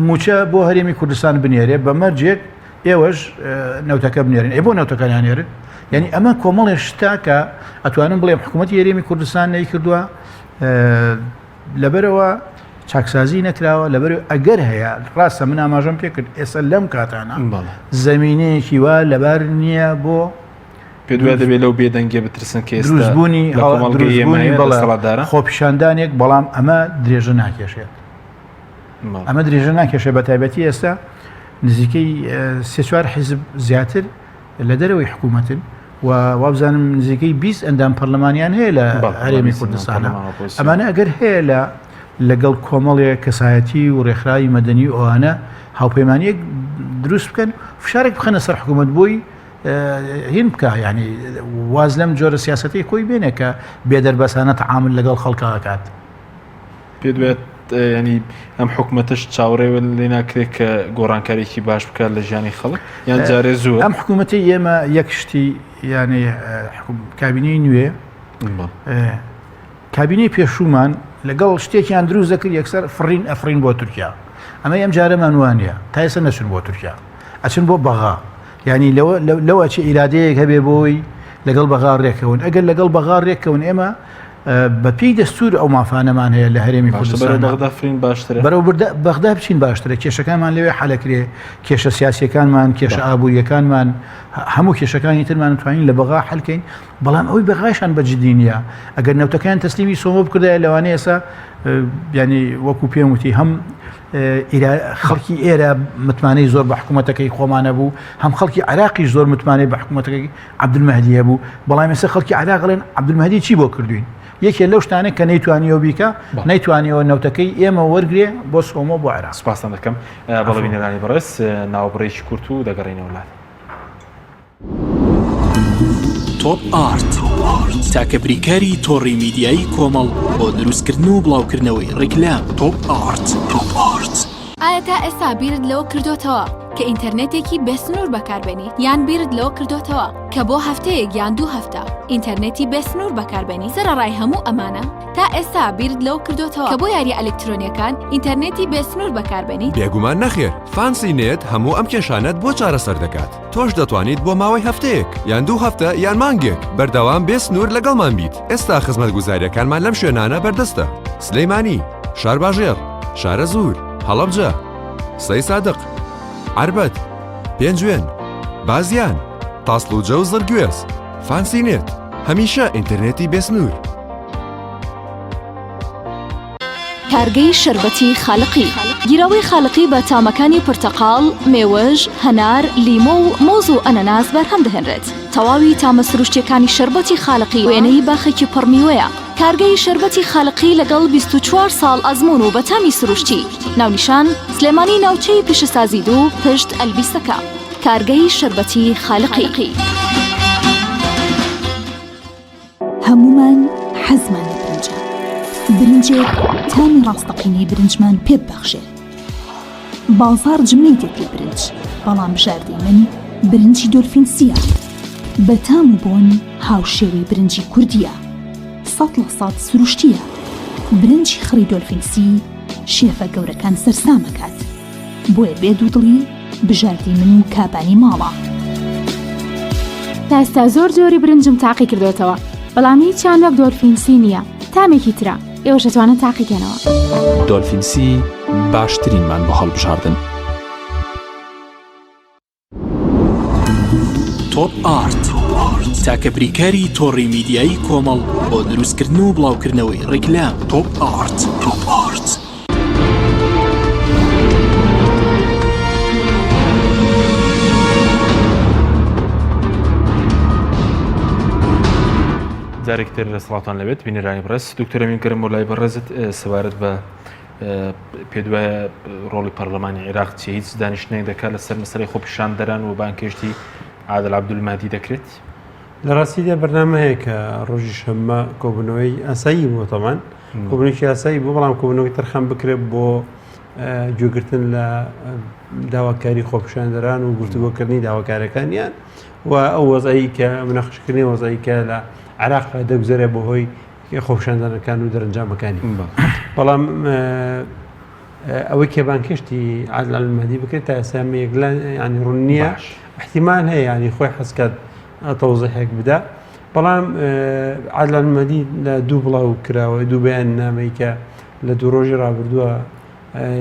موچە بۆ هەرێمی کوردستان بنێرێ بە مەرجێک ئێوەش نەوتەکە بنێرن ئێ بۆ نەوتەکە نانێرن یعنی ئەمە کۆمەڵێ شتا کە ئەتوانم بڵێم حکوومەتی هەرێمی کوردستان نەیکردووە لەبەرەوە چاکسازی نەکراوە لەبەر ئەگەر هەیە ڕاستە من ئاماژەم پێکرد ئێستا لەم کاتانە زمینەیەکی وا لەبار نییە بۆ پێت وایە دەبێت لەو بێدەنگیە بترسن کە ئێستا دروستبوونی لە کۆمەڵگەی ئێمە دروستبوونی هەیە بەڵێ دەسەڵاتدارە؟ خۆپیشاندانێک بەڵام ئەمە درێژە ناکێشێت بەڵێ. ئەمە درێژە ناکێشێت بە تایبەتی ئێستا نزیکەی سێ چوار حیزب زیاتر لە دەرەوەی حکوومەتن و وابزانم نزیکەی 20 ئەندام پەرلەمانیان هەیە لە بەڵێ، هەرێمی 20 ئەندام کوردستانە پەرلەمان ئۆپۆزیسیۆن. ئەمانە ئەگەر هەیە لە لەگەڵ کۆمەڵێک کەسایەتی و ڕێکخراوی مەدەنی و ئەوانە هاوپەیمانیەک دروست بکەن فشارێک بخەنە سەر حکوومەت بۆی هین بکە یعنی واز لەم جۆرە سیاسەتەی خۆی بێنێ کە بێدەربەسانە تعامل لەگەڵ خەڵکا ئەکات. پێت وایە ینی ئەم حکوومەتش چاوەڕێ لێ ناکرێت کە گۆڕانکاریی باش بکات لە ژیانی خەڵک یان جارێ زوو ئەم حکوومەتی ئێمە یەک شتی یانێ کابینەی نوێ کابینەی پێشوومان لەگەڵ شتێکیان دروست دەکرد یەکسەر فڕین ئەفڕین بۆ تورکیا ئەمە ئەم جارەمان وانە تا ئێستا نەچون بۆ تورکیا ئەچن بۆ بەغا یانی لەوە لەوە چی ئیرادەیەک هەبێ بۆی لەگەڵ بەغا ڕێکەون ئەگەر لەگەڵ بەغا ڕێککەون ئێمە بە پێی دەستور ئەو مافانەمان هەیە لە هەرێمی کوردستان بەغدا فرین باشترە بەرەو بەغدا بچین باشترە کێشەکانمان لەوێ حەلەکرێ کێشە سیاسیەکانمان کێشە ئابووریەکانمان هەموو کێشەکانی ترمان توانین لە بەغا حلکەین بەڵام ئەوی بەغاشان بە جدی نییە ئەگەر نەوتەکان تەسلیمی سۆمۆ بکردایە لەوانەیە ئێستا ینی وەکو پێم وتی هەم خەڵکی ئێرە متمانەی زۆر بە حکوومەتەکەی خۆمانە بوو هەم خەڵکی عراقیش زۆر متمانەی بە حکوومەتەکەی عبدمەهدی هەبوو بەڵام ئێستا خەڵکی عراقڵێن عبدمەهدی چی بۆ کردوین یەکێ لەو شتانە کە نەیتوانیەوە بیکە نەیتوانیەوە نەوتەکەی ئێمە وەرگێ بۆ سۆمۆ بۆ عێراق سپاستان دەکەم بەڵێ بینەرانی بەڕێز ناوبڕێکی کورت و دەگەڕێینەوە لات. تۆپ ئارت تاکە بریکاری تۆڕی میدیایی کۆمەڵ بۆ دروستکردن و بڵاوکردنەوەی ڕیکلام تۆپ ئارت تۆپ ئارت. ئایا تا ئێستا بیرت لەوە کردۆتەوە کە ئینتەرنێتێکی بێسنوور بەکاربێنیت یان بیرت لەوە کردۆتەوە کە بۆ هەفتەیەک یان دوو هەفتە ئینتەرنێتی بێسنوور بەکاربێنی سەرەڕای هەموو ئەمانە تا ئێستا بیرت لەوە کردۆتەوە کە بۆ یاریە ئەلکترۆنیەکان ئینتەرنێتی بێسنوور بەکاربێنیت؟ بێگومان نەخێر، فانسی نێت هەموو ئەم کێشانەت بۆ چارەسەر دەکات. تۆش دەتوانیت بۆ ماوەی هەفتەیەک یان دوو هەفتە یان مانگێک بەردەوام بێ سنوور لەگەڵمان بیت. ئێستا خزمەتگوزارییەکانمان لەم شوێنانە بەردەستە، سلێمانی، شارباژێڕ، شارەزوور، هەڵەبجە، سەیسادق، عەربەت، پێنجوێن، بازیان، تاسڵوجە و زڕگوێز. فانسی نێت، هەمیشە ئینتەرنێتی بێ سنوور. کارگەی شەربەتی خالقی. گیراوەی خالقی بە تامەکانی پرتەقاڵ، مێوژ، هەنار، لیمۆ و مۆز و ئەنەناس بەرهەم دەهێنرێت. تەواوی تامە سروشتیەکانی شەربەتی خالقی وێنەی باخێکی پڕ میوەیە. کارگەی شەربەتی خالقی لەگەڵ 24 ساڵ ئەزموون و بە تامی سروشتی. ناونیشان، سلێمانی ناوچەی پیشەسازی دوو پشت ئەلبیسەکە. کارگەی شەربەتی خالقی. هەموومان حەزمان لە برنجە. برنجێک تامی ڕاستەقینەی برنجمان پێ ببەخشێ. بازاڕ جمەی دێت لە برنج، بەڵام بژاردەی من برنجی دۆلفین سییە. بە تام و بۆن هاوشێوەی برنجی کوردییە. 100% سروشتییە. برنجی خڕی دۆلفین سی شێفە گەورەکان سەرسام ئەکات. بۆیە بێ دوودڵی بژاردەی من و کابانی ماڵە. تا ئێستا زۆر جۆری برنجم تاقی کردۆتەوە بەڵام هیچیان وەک دۆلفین سی نییە تامێکی ترە ئێوەش ئەتوانن تاقی کەنەوە. دۆلفین سی باشترینمان بۆ هەڵبژاردن. تۆپ ئارت تاکە بریکاری تۆڕی میدیایی کۆمەڵ بۆ دروستکردن و بڵاوکردنەوەی ڕیکلام تۆپ ئارت تۆپ ئارت. جارێکتر سڵاوتان لەبێت بینەرانی بەڕێز دکتۆر ئەمین کەرم بۆ لای بەڕێزت سەبارەت بە پێدوایە ڕۆڵی پەرلەمانی عێراق چی هیچ دانیشتنێک دەکات لەسەر مەسەلەی خۆپیشاندەران و بانکێشتی عادل عەبدولمەهدی دەکرێت؟ لە ڕاستیدا بەرنامە هەیە کە ڕۆژی شەممە کۆبوونەوەی ئاسایی بووە تەمان کۆبوونێکی ئاسایی بوو بەڵام کۆبوونەوەی تەرخان بکرێت بۆ گوێگرتن لە داواکاری خۆپیشاندەران و گفتوگۆکردنی داواکارەکانیان و ئەو وەزعی کە مناقشکردنی وەزعی کە لە عراق دەگوزەرێ بەهۆی خۆپیشاندانەکان و دەرەنجامەکانی بەڵام ئەوەی کە بانکێشتی عادل عەبدولمەهدی بکرێت تا ئێستا یەکلا ینی ڕوون نییە احتیمال هەیە ینی خۆی حەزکات تەوزیحێک بدا بەڵام عادل عەبدولمەهدی لە دوو بڵاو کراوە دوو بەیان نامەی کە لە دوو ڕۆژی ڕابردووە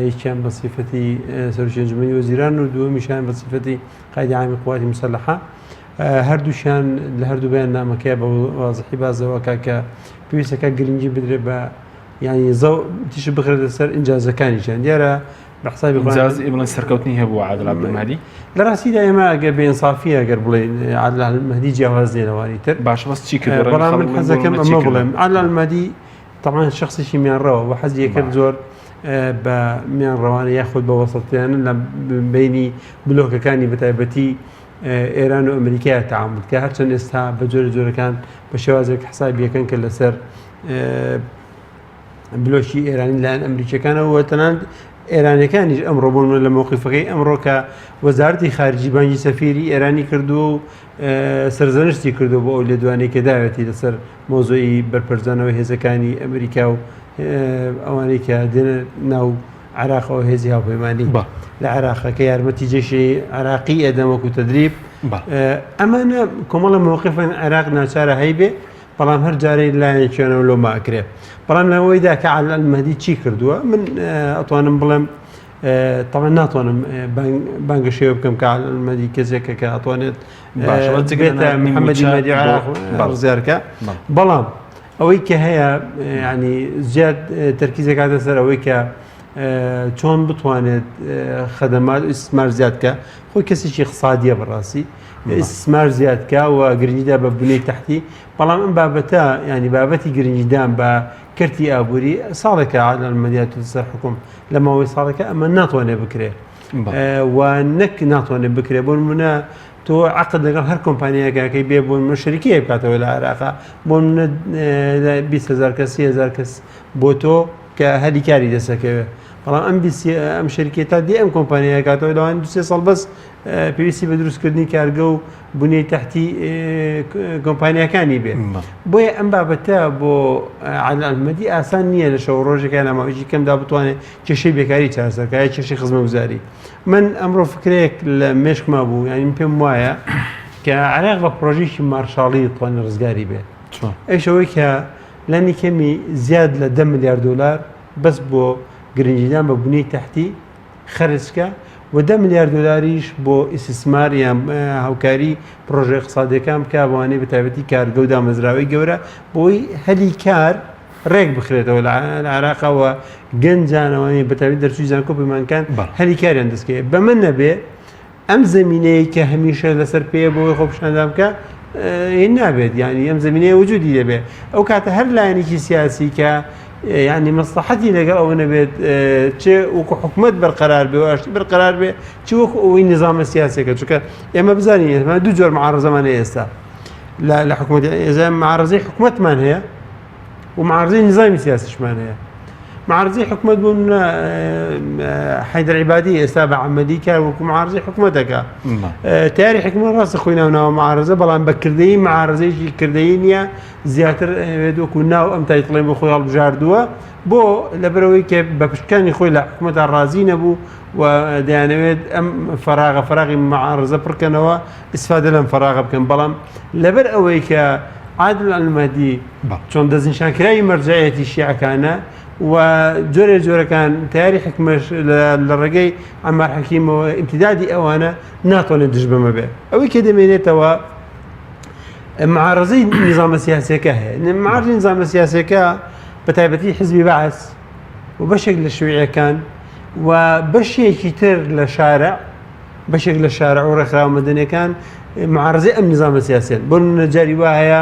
یەکیان بە سیفەتی سەرۆکی ئەنجومەنی وەزیران و دووەمیشیان بە سیفەتی قائیدی عامی قوات مسلحە هەردووشیان لە هەردوو بەیان نامەکەی بە وازحی بازەوەکە کە پێویستەکە گرنگی بدرێت بە یانی زەو تیشک بخرێتە سەر ئینجازەکانیشیان دیارە بە حسابی خۆیان ئینجاز بڵێن سەرکەوتنی هەبوو عادل عەبدولمەهدی لە ڕاستیدا ئێمە ئەگەر بێئینسافیە ئەگەر بڵێین عادل عەبدولمەهدی جیاواز نییە لەوانی تر باشە بەس چی کردووە ڕەنگە بەڵام من خەڵک بڵێن بۆ حەزەکەم نموونە چی ئەمە کردووە بڵێم عادل عەبدولمەهدی تەبعەن شخصێکی میانڕەوە و حەزی کرد باش. زۆر بە میانڕەوانە یاخود بە وەسەتیانە لە بینی بلۆکەکانی بەتایبەتی ئێران و ئەمریکای تەعامول کە هەرچەند ئێستا بە جۆرە جۆرەکان بە شێوازێک حسابیەکەن کە لەسەر بلۆکی ئێرانی لایەن ئەمریکیەکانەوە و تەنانەت ئێرانەکانیش ئەمڕۆ بۆ نمونە لە مەوقیفەکەی ئەمڕۆ کە وەزارەتی خارجی بانگی سەفیری ئێرانی کردووە و سەرزەنشتی کردو بۆ ئەو لێدوانەی کە داوێتی لەسەر مۆزۆی بەرپەرچدانەوەی هێزەکانی ئەمریکا و ئەوانەی کە دێنە ناو عراقەوە هێزی هاوپەیمانی لە عراقە کە یارمەتی جێشی عراقی ئەدەن وەکو تدریب ئەمانە کۆمەڵە مەوقفن عێراق ناچارە هەیبێ بەڵام هەر جارەی لایەنێکیانەوە لۆمە ئەکرێ بەڵام لەوەیدا کە عادل ئەلمەهدی چی کردووە من ئەتوانم بڵێم تەبعەن ناتوانم بانگەشەوە بکەم کە عادل ئەلمەهدی کەسێکە کە ئەتوانێت بێتە محەممەدی مەهدی عێراق ڕزگارکە بەڵام ئەوەی کە هەیە ینی زیاد تەرکیزەکاتە سەر ئەوەی کە چۆن بتوانێت خەدەمات ئیسمار زیادکە خۆی کەسێکی اقتصادیە بەڕاستی ئیستسمار زیاد کا و گرنگیدا بە بنەی تەحتی بەڵام ئەم بابەتە ینی بابەتی گرنگیدان بە کەرتی ئابووری ساڵێکە عادل ئەلمەهدی هاتووتە سەر حکوم لە ماوەی ساڵێکە ئەمە ناتوانێت بکرێ و نەک ناتوانێت بکرێ بۆ نمونە تۆ عقد لەگەڵ هەر کۆمپانیایەکەکەی بێ بۆ نمونە شەریکەیە بکاتەوە لە عێراقا بۆ نمونە 20هزار کەس 30هزار کەس بۆ تۆ کە هەلی کاری دەسەکەوێت بەڵام ئەم ئەم شەریکەیە تا دێ ئەم کۆمپانیایە کاتەوە لەوان دو سێ ساڵ بەس پێویستی بە دروستکردنی کارگە و بنیەی تەحتی کۆمپانیاکانی بێ بۆیە ئەم بابەتە بۆ عادل ئەلمەهدی ئاسان نییە لە شەو ڕۆژێکە لە ماوەیەکی کەمدا بتوانێت کێشەی بێکاری چارەسەرکە یا کێشەی خزمەتگوزاری من ئەمڕۆ فکرەیەک لە مێشکما بوو یانی پێم وایە کە عێراق بە پرۆژێکی مارشاڵی توانێت ڕزگاری بێت ئەویش ئەوەی کە لانی کەمی زیاد لە 10 ملیار دلار بەس بۆ گرنگیدان بە بنیەی تەحتی خەرج کە و دە ملیار دۆلاریش بۆ ئیسیسمار یان هاوکاری پڕۆژە ئیقتسادیەکان بکا بەوانەی بە تایبەتی کارگە و دامەزراوەی گەورە بۆی هەلی کار ڕێک بخرێتەوە لە عێراقەوە گەنجانەوەی بە تایبەتی دەرچووی زانکۆ پەیمانکان هەلی کاریان دەستکەوێت بەمە نەبێ ئەم زمینەیە کە هەمیشە لەسەر پێیە بۆی خۆپیشاندان بکە هین نابێت یعنی ئەم زمینەیە وجودی دەبێت ئەو کاتە هەر لایەنێکی سیاسی کە یعنی مەسلحەتی لەگەڵ ئەوە نەبێت چ وەکو حکومت بەرقەرار بێ و ئاشتی بەرقەرار بێ چ وەکو ئەوەی نظامە سیاسەکە چونکە ئێمە بزانین ئێمە دوو جۆر معارەزەمان هەیە ئێستا لە حکومەت ئێستا معارەزەی حکومەتمان هەیە. و معارزەی نظامی سیاسیشمان هەیە. معارزەی حکومەت بۆ نمونە حەیدەر عیبادی ئێستا بە عەمەلی کار وەکو معارزەی حکومەت دەکا. تیاری حکومەت ڕاستە خۆی ناو ناوە معارزە بەڵام بە کردەیی معارزەیەکی کردەیی نییە زیاتر ئەوێت وەکو ناو ئەم title ەی بۆ خۆی هەڵبژاردووە بۆ لەبەرەوەی کە بە پشتکانی خۆی لە حکومەتا ڕازی نەبوو و دەیانەوێت ئەم فەراغە فەراغی معارزە پڕکەنەوە ئیسفادە لەم فەراغە بکەن بەڵام لەبەر ئەوەی کە عادل ئەلمەدی چۆن دەستنیشانکراوی مەرجعیەتی شیعەکانە و جۆرێ جۆرەکان تیاری حکمەش لە ڕێگەی عەمار حەکیمەوە ئیمتیدادی ئەوانە ناتوانێت دژ بەمە بێ ئەوەی کە دەمێنێتەوە معارزەی نظامە سیاسەکە هەیە معارزی نظامە سیاسەکە بە تایبەتی حزبی بەعس و بەشێک لە شویعەکان و بەشێکی تر لە شارع بەشێک لە شارع و ڕێکخراوە مەدەنیەکان معارزەی ئەم نظامە سیاسیان بۆ نمونە جاری وا هەیە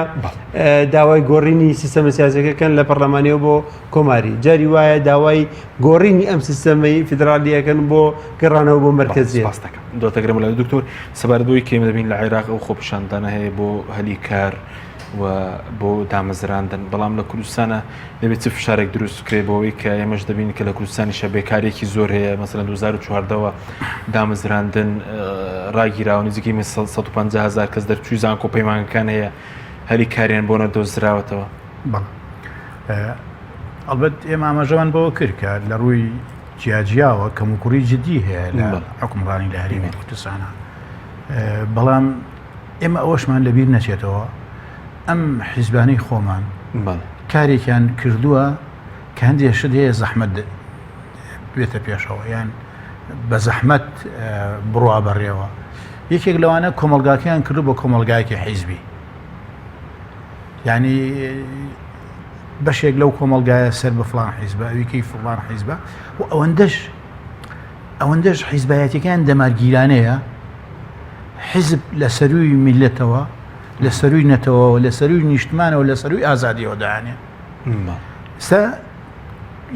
داوای گۆڕینی سیستەمە سیاسەکەکەن لە پەرلەمانیەوە بۆ کۆماری جاری وایە داوای گۆڕینی ئەم سیستەمەی فیدرالیەکەن بۆ گەڕانەوە بۆ مەرکەزیە. سپاس دەکەم دۆتەگرم لە دکتۆر سەبارەت بۆی کێم دەبین لە عێراق ئەو خۆپیشاندانە هەیە بۆ هەلی کار و بۆ دامەزراندن بەڵام لە کوردستانە دەبێت چ فشارێک دروست بکرێت بۆ ئەوەی کە ئێمەش دەبین کە لە کوردستانیشە بێکارێکی زۆر هەیە مەسەلەن 2014ەوە دامەزراندن ڕاگیراوە نزیکەی 150 هزار کەس دەرچووی زانکۆ پەیمانگەکان هەیە هەلی کاریان بۆ نەدۆزراوەتەوە. بەڵێ ئەڵبەت ئێمە ئاماژەمان بەوە کرد کە لە ڕووی جیاجیاوە کەموکوڕی جدی هەیە لە حکومڕانی لە هەرێمی کوردستانە بەڵام ئێمە ئەوەشمان لەبیر نەچێتەوە ئەم حیزبانەی خۆمان کارێکیان کردووە کە هەندێک شت هەیە زەحمەت بێتە پێشەوە یان بە زەحمەت بڕوا بەڕێوە یەکێک لەوانە کۆمەلگاکەیان کردو بە کۆمەلگایەکی حیزبی ینی بەشێک لەو کۆمەلگایە سەر بە فلان حیزبە ئەویکەی فلان حیزبە و ئەوەندەش ئەوەندەش حیزبایەتەکان دەمارگیرانەیە حیزب لە سەرووی میللەتەوە، لە سەرووی نەتەوەوە، لە سەرووی نیشتمانەوە، لە سەرووی ئازادیەوە دانێ. ئێستا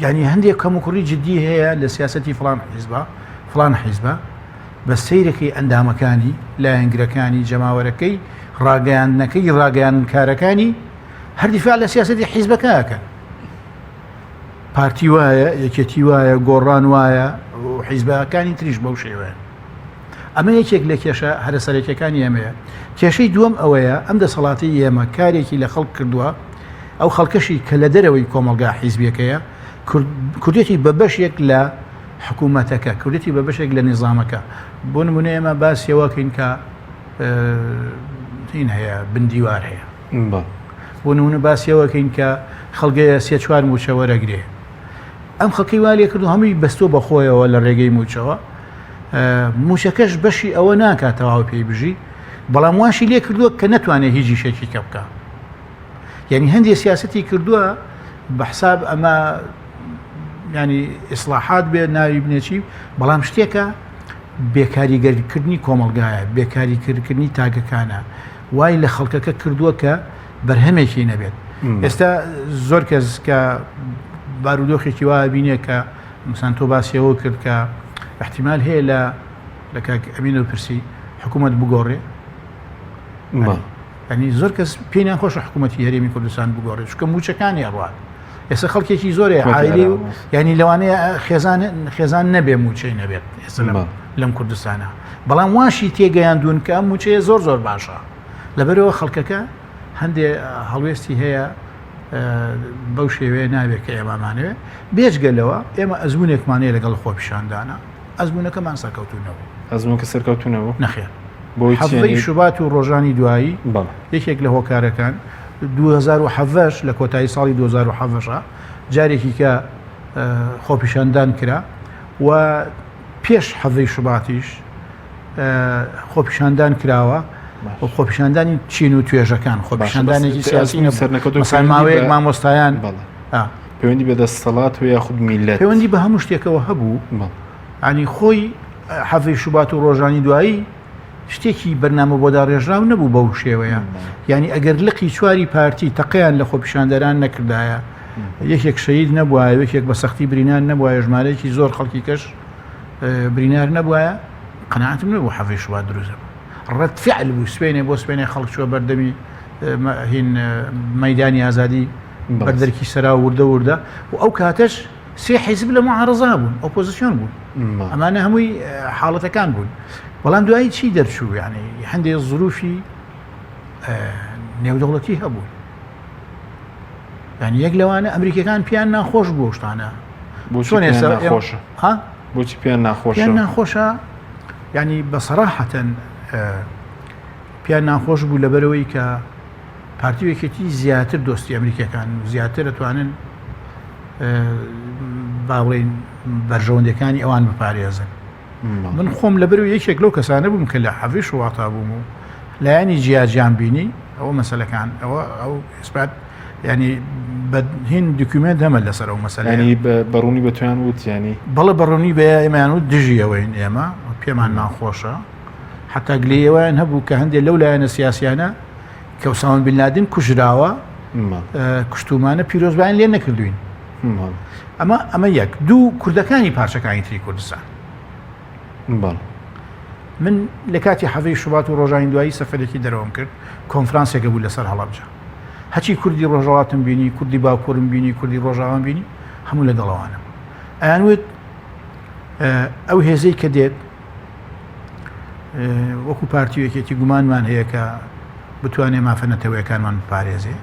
یعنی هەندێک کەموکوڕی جدی هەیە لە سیاسەتی فلان حیزبە فلان حیزبە بە سەیرەکەی ئەندامەکانی لایەنگرەکانی جەماوەرەکەی ڕاگەیاندنەکەی ڕاگەیاندنکارەکانی هەر دیفاع لە سیاسەتی حیزبەکەکەن پارتی وایە یەکێتی وایە گۆڕان وایە و حیزبەکانی تریش بەو شێوەیە ئەمە یەکێک لە کێشە هەرە سەرەکیەکانی ئێمەیە. کێشەی دووەم ئەوەیە ئەم دەسەڵاتەی ئێمە کارێکی لە خەڵک کردووە، ئەو خەڵکەشی کە لە دەرەوەی کۆمەڵگا حیزبیەکەیە، کردێتی بە بەشێک لە حکوومەتەکە، کردێتی بە بەشێک لە نیزامەکە. بۆ نمونە ئێمە باسی ئەوە کەین کە هین هەیە، بندیوار هەیە. بۆ نمونە باسی ئەوە کەین کە خەڵگەیە سێ چوار مووچە وەرەگرێ. ئەم خەڵکەی وا لێکردو هەمووی بەستۆ بە خۆیەوە لە ڕێگەی مووچەوە. مووچەکەش بەشی ئەوە ناکات تەواو پێی بژی بەڵام واشی لێ کردووە کە نەتوانێت هیچ ئیشێکی کە بکە یعنی هەندێک سیاستی کردووە بە حساب ئەمە ینی ئیسلاحات بێ ناوی بنێچی بەڵام شتێکە بێکاریگەرکردنی کۆمەلگایە بێکاریکردنی تاکەکانە وای لە خەڵکەکە کردووە کە بەرهەمێکی نەبێت ئێستا زۆر کەس کە بارودۆخێکی وا بینێ کە مەسەن تۆ باسی ئەوە کرد کە احتیمال هەیە لە لە کاک ئەمینەوە پرسی حکوومەت بگۆڕێ ینی زۆر کەس پێی ناخۆشە حکوومەتی هەرێمی کوردستان بگۆڕێ چونکە موچەکانی ئەڕات ئێستا خەڵکێکی زۆرێ عایلی و ینی لەوانەیە خێزان خێزان نەبێ موچەی نەبێت ئێستا لەم کوردستانە بەڵام واشی تێگەیاندون کە ئەم موچەیە زۆر زۆر باشە لەبەرەوە خەڵکەکە هەندێ هەڵوێستی هەیە بەو شێوەیە نابێت کە ئێمەمانەوێت بێجگە لەوە ئێمە ئەزمونێکمان هەیە لەگەڵ خۆپیشاندانە ئەزمونەکەمان سەرکەوتوو نەبوو ئەزمونکە سەرکەوتوو نەبوو نەخێر بۆی شوبات و ڕۆژانی دوایی یەکێک لە هۆکارەکان 2017 لە کۆتایی ساڵی 2017 جارێکی کە خۆپیشاندان کرا و پێش حەڤەی شوباتیش خۆپیشاندان کراوە و خۆپیشاندانی چین و توێژەکان خۆپیشاندانێکی سیاسی سەرنەکەوت ماوەیەک مامۆستایان پەیوەندی بە دەسەڵات و یاخود میلەت پەیوەندی بە هەموو شتێکەوە هەبوو ینی خۆی حەڤی شوبات و ڕۆژانی دوایی شتێکی بەرنامە بۆ داڕێژراو نەبوو بەو شێوەیە یعنی ئەگەر لقی چواری پارتی تەقیان لە خۆپیشاندەران نەکردایە یەکێک شەید نەبووە یەکێک بە سەختی برینان نەبووە ژمارەیەکی زۆر خەڵکی کەش برینار نەبووایە قەناعەتم نەبوو حەڤەی شوبات دروست بوو ڕەت فعل بوو سوێنێ بۆ سوێنێ خەڵک چووە بەردەمی هین مەدانی ئازادی. بەردەرکی سەرا وردە وردە و ئەو کاتەش سێ حیزب لە معارەزا بوون ئۆپۆزیسیۆن بوون ئەمانە هەمووی حاڵەتەکان بوون بەڵام دوایی چی دەرچوو یعنی هەندێک زروفی نێودەوڵەتی هەبوو یعنی یەک لەوانە ئەمریکەکان پیان ناخۆش بوو شتانە بۆ چۆن ئێستا خۆشە بۆچی پێیان ناخۆشە پێیان ناخۆشە ینی بە سەراحەتەن پێیان ناخۆش بوو لەبەرەوەی کە پارتی یەکێتی زیاتر دۆستی ئەمریکەکان و زیاتر ئەتوانن با بڵین بەرژەوەندەکانی ئەوان بپارێزن من خۆم لەبەر یەکێک لەو کەسانە بووم کە لە حەڤی شواتە بووم و لایەنی جیاجیان بینی ئەوە مەسلەکان ئەوە ئەو ئیسپات ینی هین document هەمە لەسەر ئەو مەسەلەی بەڕوونی بە تویان وت ینی بەڵێ بەڕوونی بە ئێمەیان وت دژی ئەوەین ئێمە پێمان ناخۆشە حتا گلەیەوەیان هەبوو کە هەندێک لەو لایەنە سیاسیانە کە ئوسامە بن لادن کوژراوە کوشتومانە پیرۆزبایان لێ نەکردوین ئەمە ئەمە یەک دوو کوردەکانی پارچەکانی تری کوردستان من لە کاتی حەڤەی شوبات و ڕۆژانی دوایی سەفەرێکی دەرەوەم کرد کۆنفرانسێکە بوو لەسەر هەڵەبجە هەچی کوردی ڕۆژەڵاتم بینی کوردی باکوورم بینی کوردی ڕۆژاوام بینی هەموو لەگەڵەوانم ئەیان وت ئەو هێزەی کە دێت وەکو پارتی و یەکێتی گومانمان هەیە کە بتوانێت مافە نەتەوەیەکانمان بپارێزێ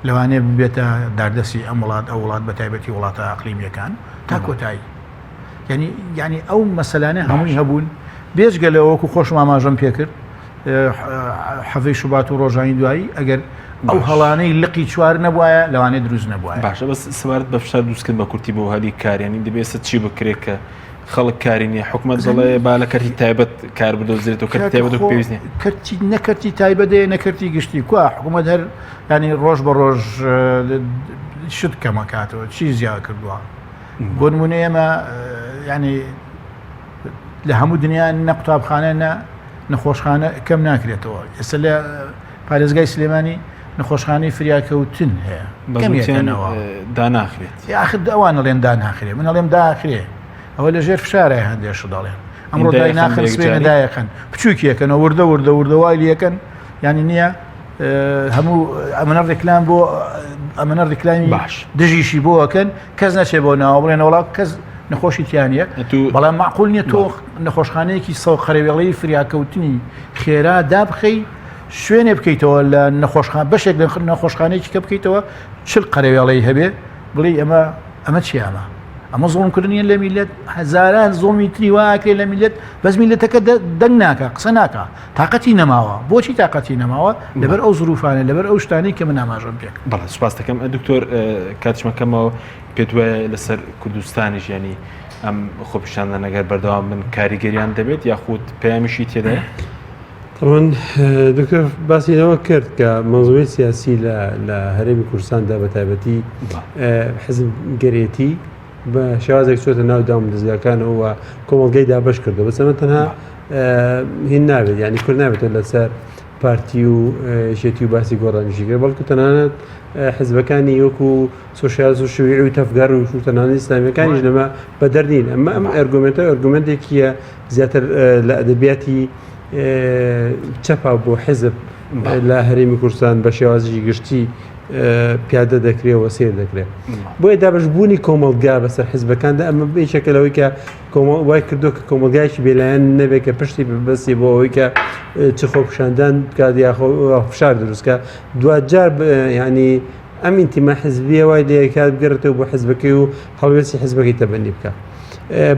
لەوانەیە ببێتە داردەسی ئەم وڵات ئەو وڵات بە تایبەتی وڵاتە ئەقلیمیەکان تا کۆتایی یعنی یعنی ئەو مەسەلانە هەمووی هەبوون بێجگە لە وەکو خۆشم ئاماژەم پێکرد حەڤەی شوبات و ڕۆژانی دوایی ئەگەر ئەو هەڵانەی لقی چوار نەبواە لەوانەیە دروست نەبووە باشە بەس سەبارەت بە فشار دروستکرد بە کورتی بۆ هەلی کاریانی دەبێت چی بکرێت کە خەڵک کاری نییە حکومەت دەڵێ با لە کەرتی تایبەت کار بدۆزرێتەوە کەرتی تایبەت وەک پێویست نییە کەرتی نە کەرتی تایبەت هەیە نە کەرتی گشتی کوا حکومەت هەر ینی ڕۆژ بە ڕۆژ شت کەمەکاتەوە چی زیاد کردووە بۆ نمونە ئێمە ینی لە هەموو دنیا نە قوتابخانە نە نەخۆشخانە کەم ناکرێتەوە ئێستا لە پارێزگای سلێمانی نەخۆشخانەی فریاکەوتن هەیە کەمیەکەنەوە داناخرێت یاخر ئەوان ئەڵێن داناخرێ من ئەڵێم داخرێ ئەوە لە ژێر فشارای هەندێک شت دەڵێن ئەمڕۆ دای ناخن سبەینێ دایەخەن بچووکیەکەنەوە وردە وردە وردە وای لەکەن ینی نییە هەموو ئەمەە ڕێکلام بۆ ئەمەە ڕێکلامی باش دژیشی بۆەکەن کەس نەچێ بۆ ناوە بڵێن وڵا کەس نەخۆشی تیانە بەڵام معقول نییە تۆ نەخۆشخانەیەکی سەو قەرەوێڵی فریاکەوتنی خێرا دابخەی شوێنێ بکەیتەوە لە نەخۆشخان بەشێک لە نەخۆشخانەیەکی کە بکەیتەوە چل قەرەوێڵەی هەبێ بڵێ ئەمە ئەمە چی ئەمە ئەمە زوڵم کردنیە لە میلەت هەزاران زوڵمی تری واکرێ لە میلەت بەس میلەتەکە دەنگ ناکە قسە ناکە تااقەتی نەماوە بۆچی تااقەتی نەماوە لەبەر ئەو زروفانە لەبەر ئەو شتانی کە من ئاماژەم پێ بەڵێ سوپاس دەکەم دکتۆر کاتشمەکەمەوە پێت وایە لەسەر کوردستانی ژیانی ئەم خۆپیشاندان ئەگەر بەردەوام من کاریگەریان دەبێت یاخود پەیامیشی تێدایە طبعا دکتۆر باسی لەوە کرد کە مەنزومەی سیاسی لە لە هەرێمی کوردستاندا بە تایبەتی حزبگەرێتی بە شێوازێک چۆتە ناو دام دەزگاکانەوە و کۆمەڵگەی دابەش کردو بەس ئەمە تەنها هین نابێت یعنی کورد نابێتەوە لەسەر پارتی و یەکێتی و باسی گۆڕانیشی کرد بەڵکو تەنانەت حزبەکانی وەکو سۆسیالیست و شیوعی و تەفگەر و تەنانەت ئیسلامیەکانیش لەمە بەدەر نین ئەمە ئەم ئەرگۆمێنتە ئەرگومنتێکیە زیاتر لە ئەدەبیاتی چەپا بۆ حزب لە هەرێمی کوردستان بە شێوازی گشتی پیادە دەکرێ و سیر دەکرێت بۆیە دابشبوونی کۆمەڵگا بەسەر حزبەکاندا ئەمە یەکێکە لەوەی کە وای کردو کە کۆمەلگایکی بێلایەن نەبێت کە پشتی ببەستی بۆ ئەوەی کە چ خۆپیشاندان بکات یاخۆ فشار دروستکە دوجار ینی ئەم ئینتیما حزبیە وای لێکات بگەڕێتەوە بۆ حزبەکەی و هەڵوێستی حزبەکەی تەبەنی بکە.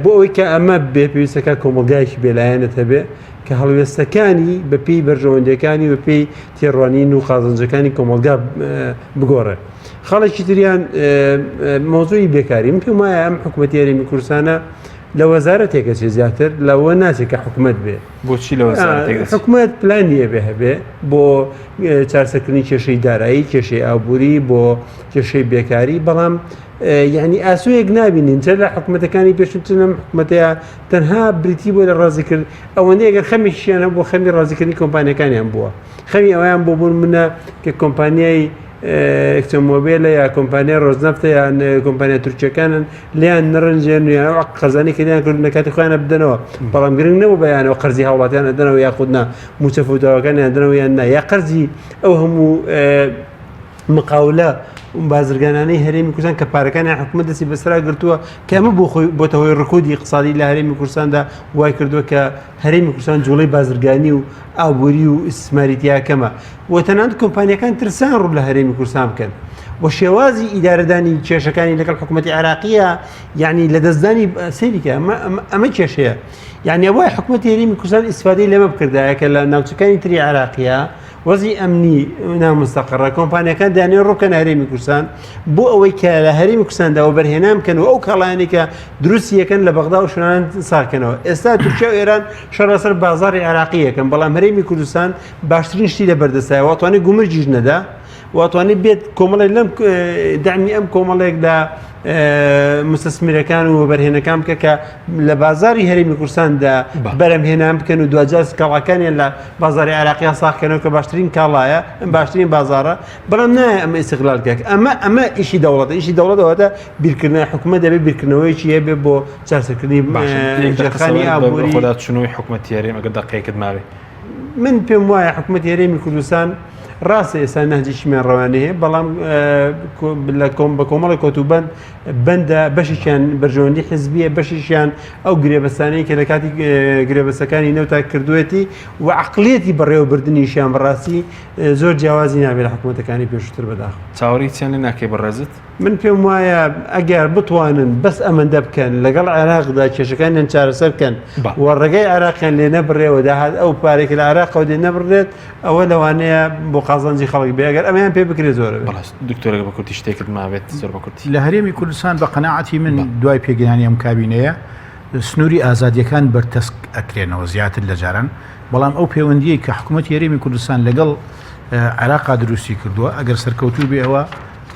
بۆ ئەوەی کە ئەمە بێ پێویستەکە کۆمەڵگایەکی بێلایەنت هەبێ کە هەڵوێستەکانی بە پێی بەرژەوەندیەکانی و پێی تێڕوانین و قازانجەکانی کۆمەڵگا بگۆڕێ. خاڵێکی تریان مۆزوعی بێکاری من پێم وایە ئەم حکوومەتی هەرێمی کوردستانە لە وەزارەتێکە چێ زیاتر لەوە ناچێت کە حکوومەت بێ بۆچی لە وەزارەتێک دەچێت؟ حکوومەت پلانی ئەبێ هەبێ بۆ چارەسەرکردنی کێشەی دارایی کێشەی ئابووری بۆ کێشەی بێکاری بەڵام یعنی ئاسۆیەک نابینین چە لە حکوومەتەکانی پێشتر لەم حکوومەتەیە تەنها بریتی بۆ لە ڕازیکرد ئەوەندەی ئەگەر خەمێکیشیان هەبوو خەمی ڕازیکردنی کۆمپانیەکانیان بووە خەمی ئەویان بۆ بوون منە کە کۆمپانیای ئەکسۆن مۆبیلە یا کۆمپانیای ڕۆزنەفتە یان کۆمپانیا تورکیەکانن لیان نەڕنجێن یان ئەو قەرزانی کە لیان کردن لە کاتی خۆیانە بدەنەوە بەڵام گرنگ نەبوو بەیانەوە قەرزی هاوڵاتیان دەنەوە یاخود نا موچە فەوتاوەکانیان دەنەوە یان نا یا قەرزی ئەو هەموو. مقاولە بازرگانانەی هەرێمی کوردستان کە پارەکانیان حکومەت دەستی بەسەرا گرتووە کە ئەمە بۆ خۆی بۆتە هۆی ڕکودی اقتصادی لە هەرێمی کوردستاندا وای کردووە کە هەرێمی کوردستان جوڵەی بازرگانی و ئابووری و ئیستثماری تیا کەمە و تەنانەت کۆمپانیەکان ترسان ڕوو لە هەرێمی کوردستان بکەن و شێوازی ئیدارەدانی کێشەکانی لەگەڵ حکوومەتی عێراقیە یعنی لە دەستدانی سەیریکە ئەمە کێشەیە یعنی ئەوە حکوومەتی هەرێمی کوردستان ئیسفادەی لەمە بکردایە کە لە ناوچەکانی تری عێراقیە وەزی ئەمنی نامستەقڕە کۆمپانیەکان دانێ ڕووکەن هەرێمی کوردستان بۆ ئەوەی کە لە هەرێمی کوردستاندا وەبەرهێنان بکەن و ئەو کاڵایانەی کە دروستی یەکەن لە بەغدا و شوێنان ساکەنەوە ئێستا تورکیا و ئێران شەڕ لەسەر بازاڕی عێراقی یەکەن بەڵام هەرێمی کوردستان باشترین شتی لە بەردەستایە واتوانێت گومرگیش نەدا واتوانێت بێت کۆمەڵێک لەم دەعمی ئەم کۆمەڵێک لە مستثمرەکان و وەبەرهێنەکان بکە کە لە بازاری هەرێمی کوردستاندا بەرەمهێنان بکەن و دواجار کاڵاکانیان لە بازاری عێراقیان ساخکەنەوە کە باشترین کاڵایە باشترین بازارە بەڵام نایە ئەمە ئیستغلال کەک ئەمە ئەمە ئیشی دەوڵەتە ئیشی دەوڵەت ئەوەتە بیرکردنەوەی حکومەت دەبێت بیرکردنەوەیەکی هەبێ بۆ چارەسەرکردنی ژێرخانی ئابووری خۆدا چونەوەی حکومەتی هەرێم ئەگەر دەقەیەکت ماوێ من پێم وایە حکومەتی هەرێمی کوردستان ڕاستە ئێستا نەهجێکی میانڕەوانەی هەیە بەڵام لە کۆم بە کۆمەڵی کۆتوبەند بەندە بەشێکیان بەرژەوەندی حزبیە بەشێکیان ئەو گرێبەستانەی کە لە کاتی گرێبەستەکانی نەوتا کردوێتی و عقلیەتی بەڕێوەبردنیشیان بەڕاستی زۆر جیاوازی نابێت لە حکوومەتەکانی پێشووتر بەداخەوە. چاوەڕێی چیان لێ ناکەی بەڕێزت؟ من پێم وایە ئەگەر بتوانن بەس ئەمەندە بکەن لەگەڵ عێراقدا کێشەکانیان چارەسەر بکەن و ڕێگەی عێراقیان لێ نەبڕێ و داهات ئەو پارەی کە لە عێراقەوە دێ نەبڕێت ئەوە لەوانەیە بۆ قازانجی خەڵک بێ ئەگەر ئەمەیان پێ بکرێت زۆرە بێت. بەڵێ دکتۆر ئەگەر بە کورتی شتێکت مابێت زۆر بە کورتی. لە هەرێمی کوردستان بە قەناعەتی من دوای پێکهێنانی ئەم کابینەیە سنووری ئازادییەکان بەرتەسک ئەکرێنەوە زیاتر لە جاران، بەڵام ئەو پەیوەندیەی کە حکوومەتی هەرێمی کوردستان لەگەڵ عێراقا دروستی کردووە ئەگەر سەرکەوتوو بێ ئەوە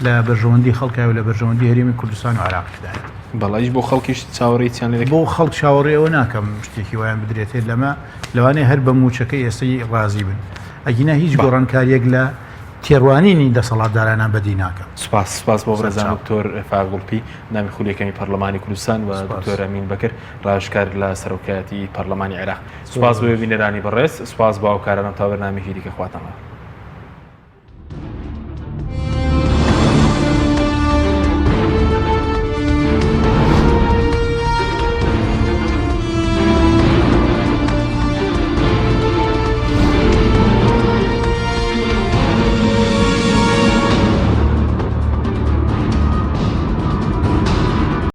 لە بەرژەوەندی خەڵکای و لە بەرژەوەندی هەرێمی کوردستان و عێراقیشدایە. بەڵێ بۆ خەڵکیش چاوەڕێی چیان لێ دەکەی؟ بۆ خەڵک چاوەڕێی ئەوە ناکەم شتێکی وایان بدرێتێ لەمە لەوانەیە هەر بە مووچەکەی ئێستەی ڕازی بن ئەگینا هیچ گۆڕانکارییەک لە تێڕوانینی دەسەڵاتدارانە بەدی ناکەم. سوپاس سوپاس بۆ بەڕێزان دکتۆر فایەق گوڵپی ئەندامی خولی یەکەمی پەرلەمانی کوردستان و دکتۆر ئەمین بەکر ڕاوێژکار لە سەرۆکایەتی پەرلەمانی عێراق. سوپاس بۆ بینەرانی بەڕێز سوپاس بۆ هاوکارانم تا بەرنامەیەکی دیکە خواتان لەگەڵ.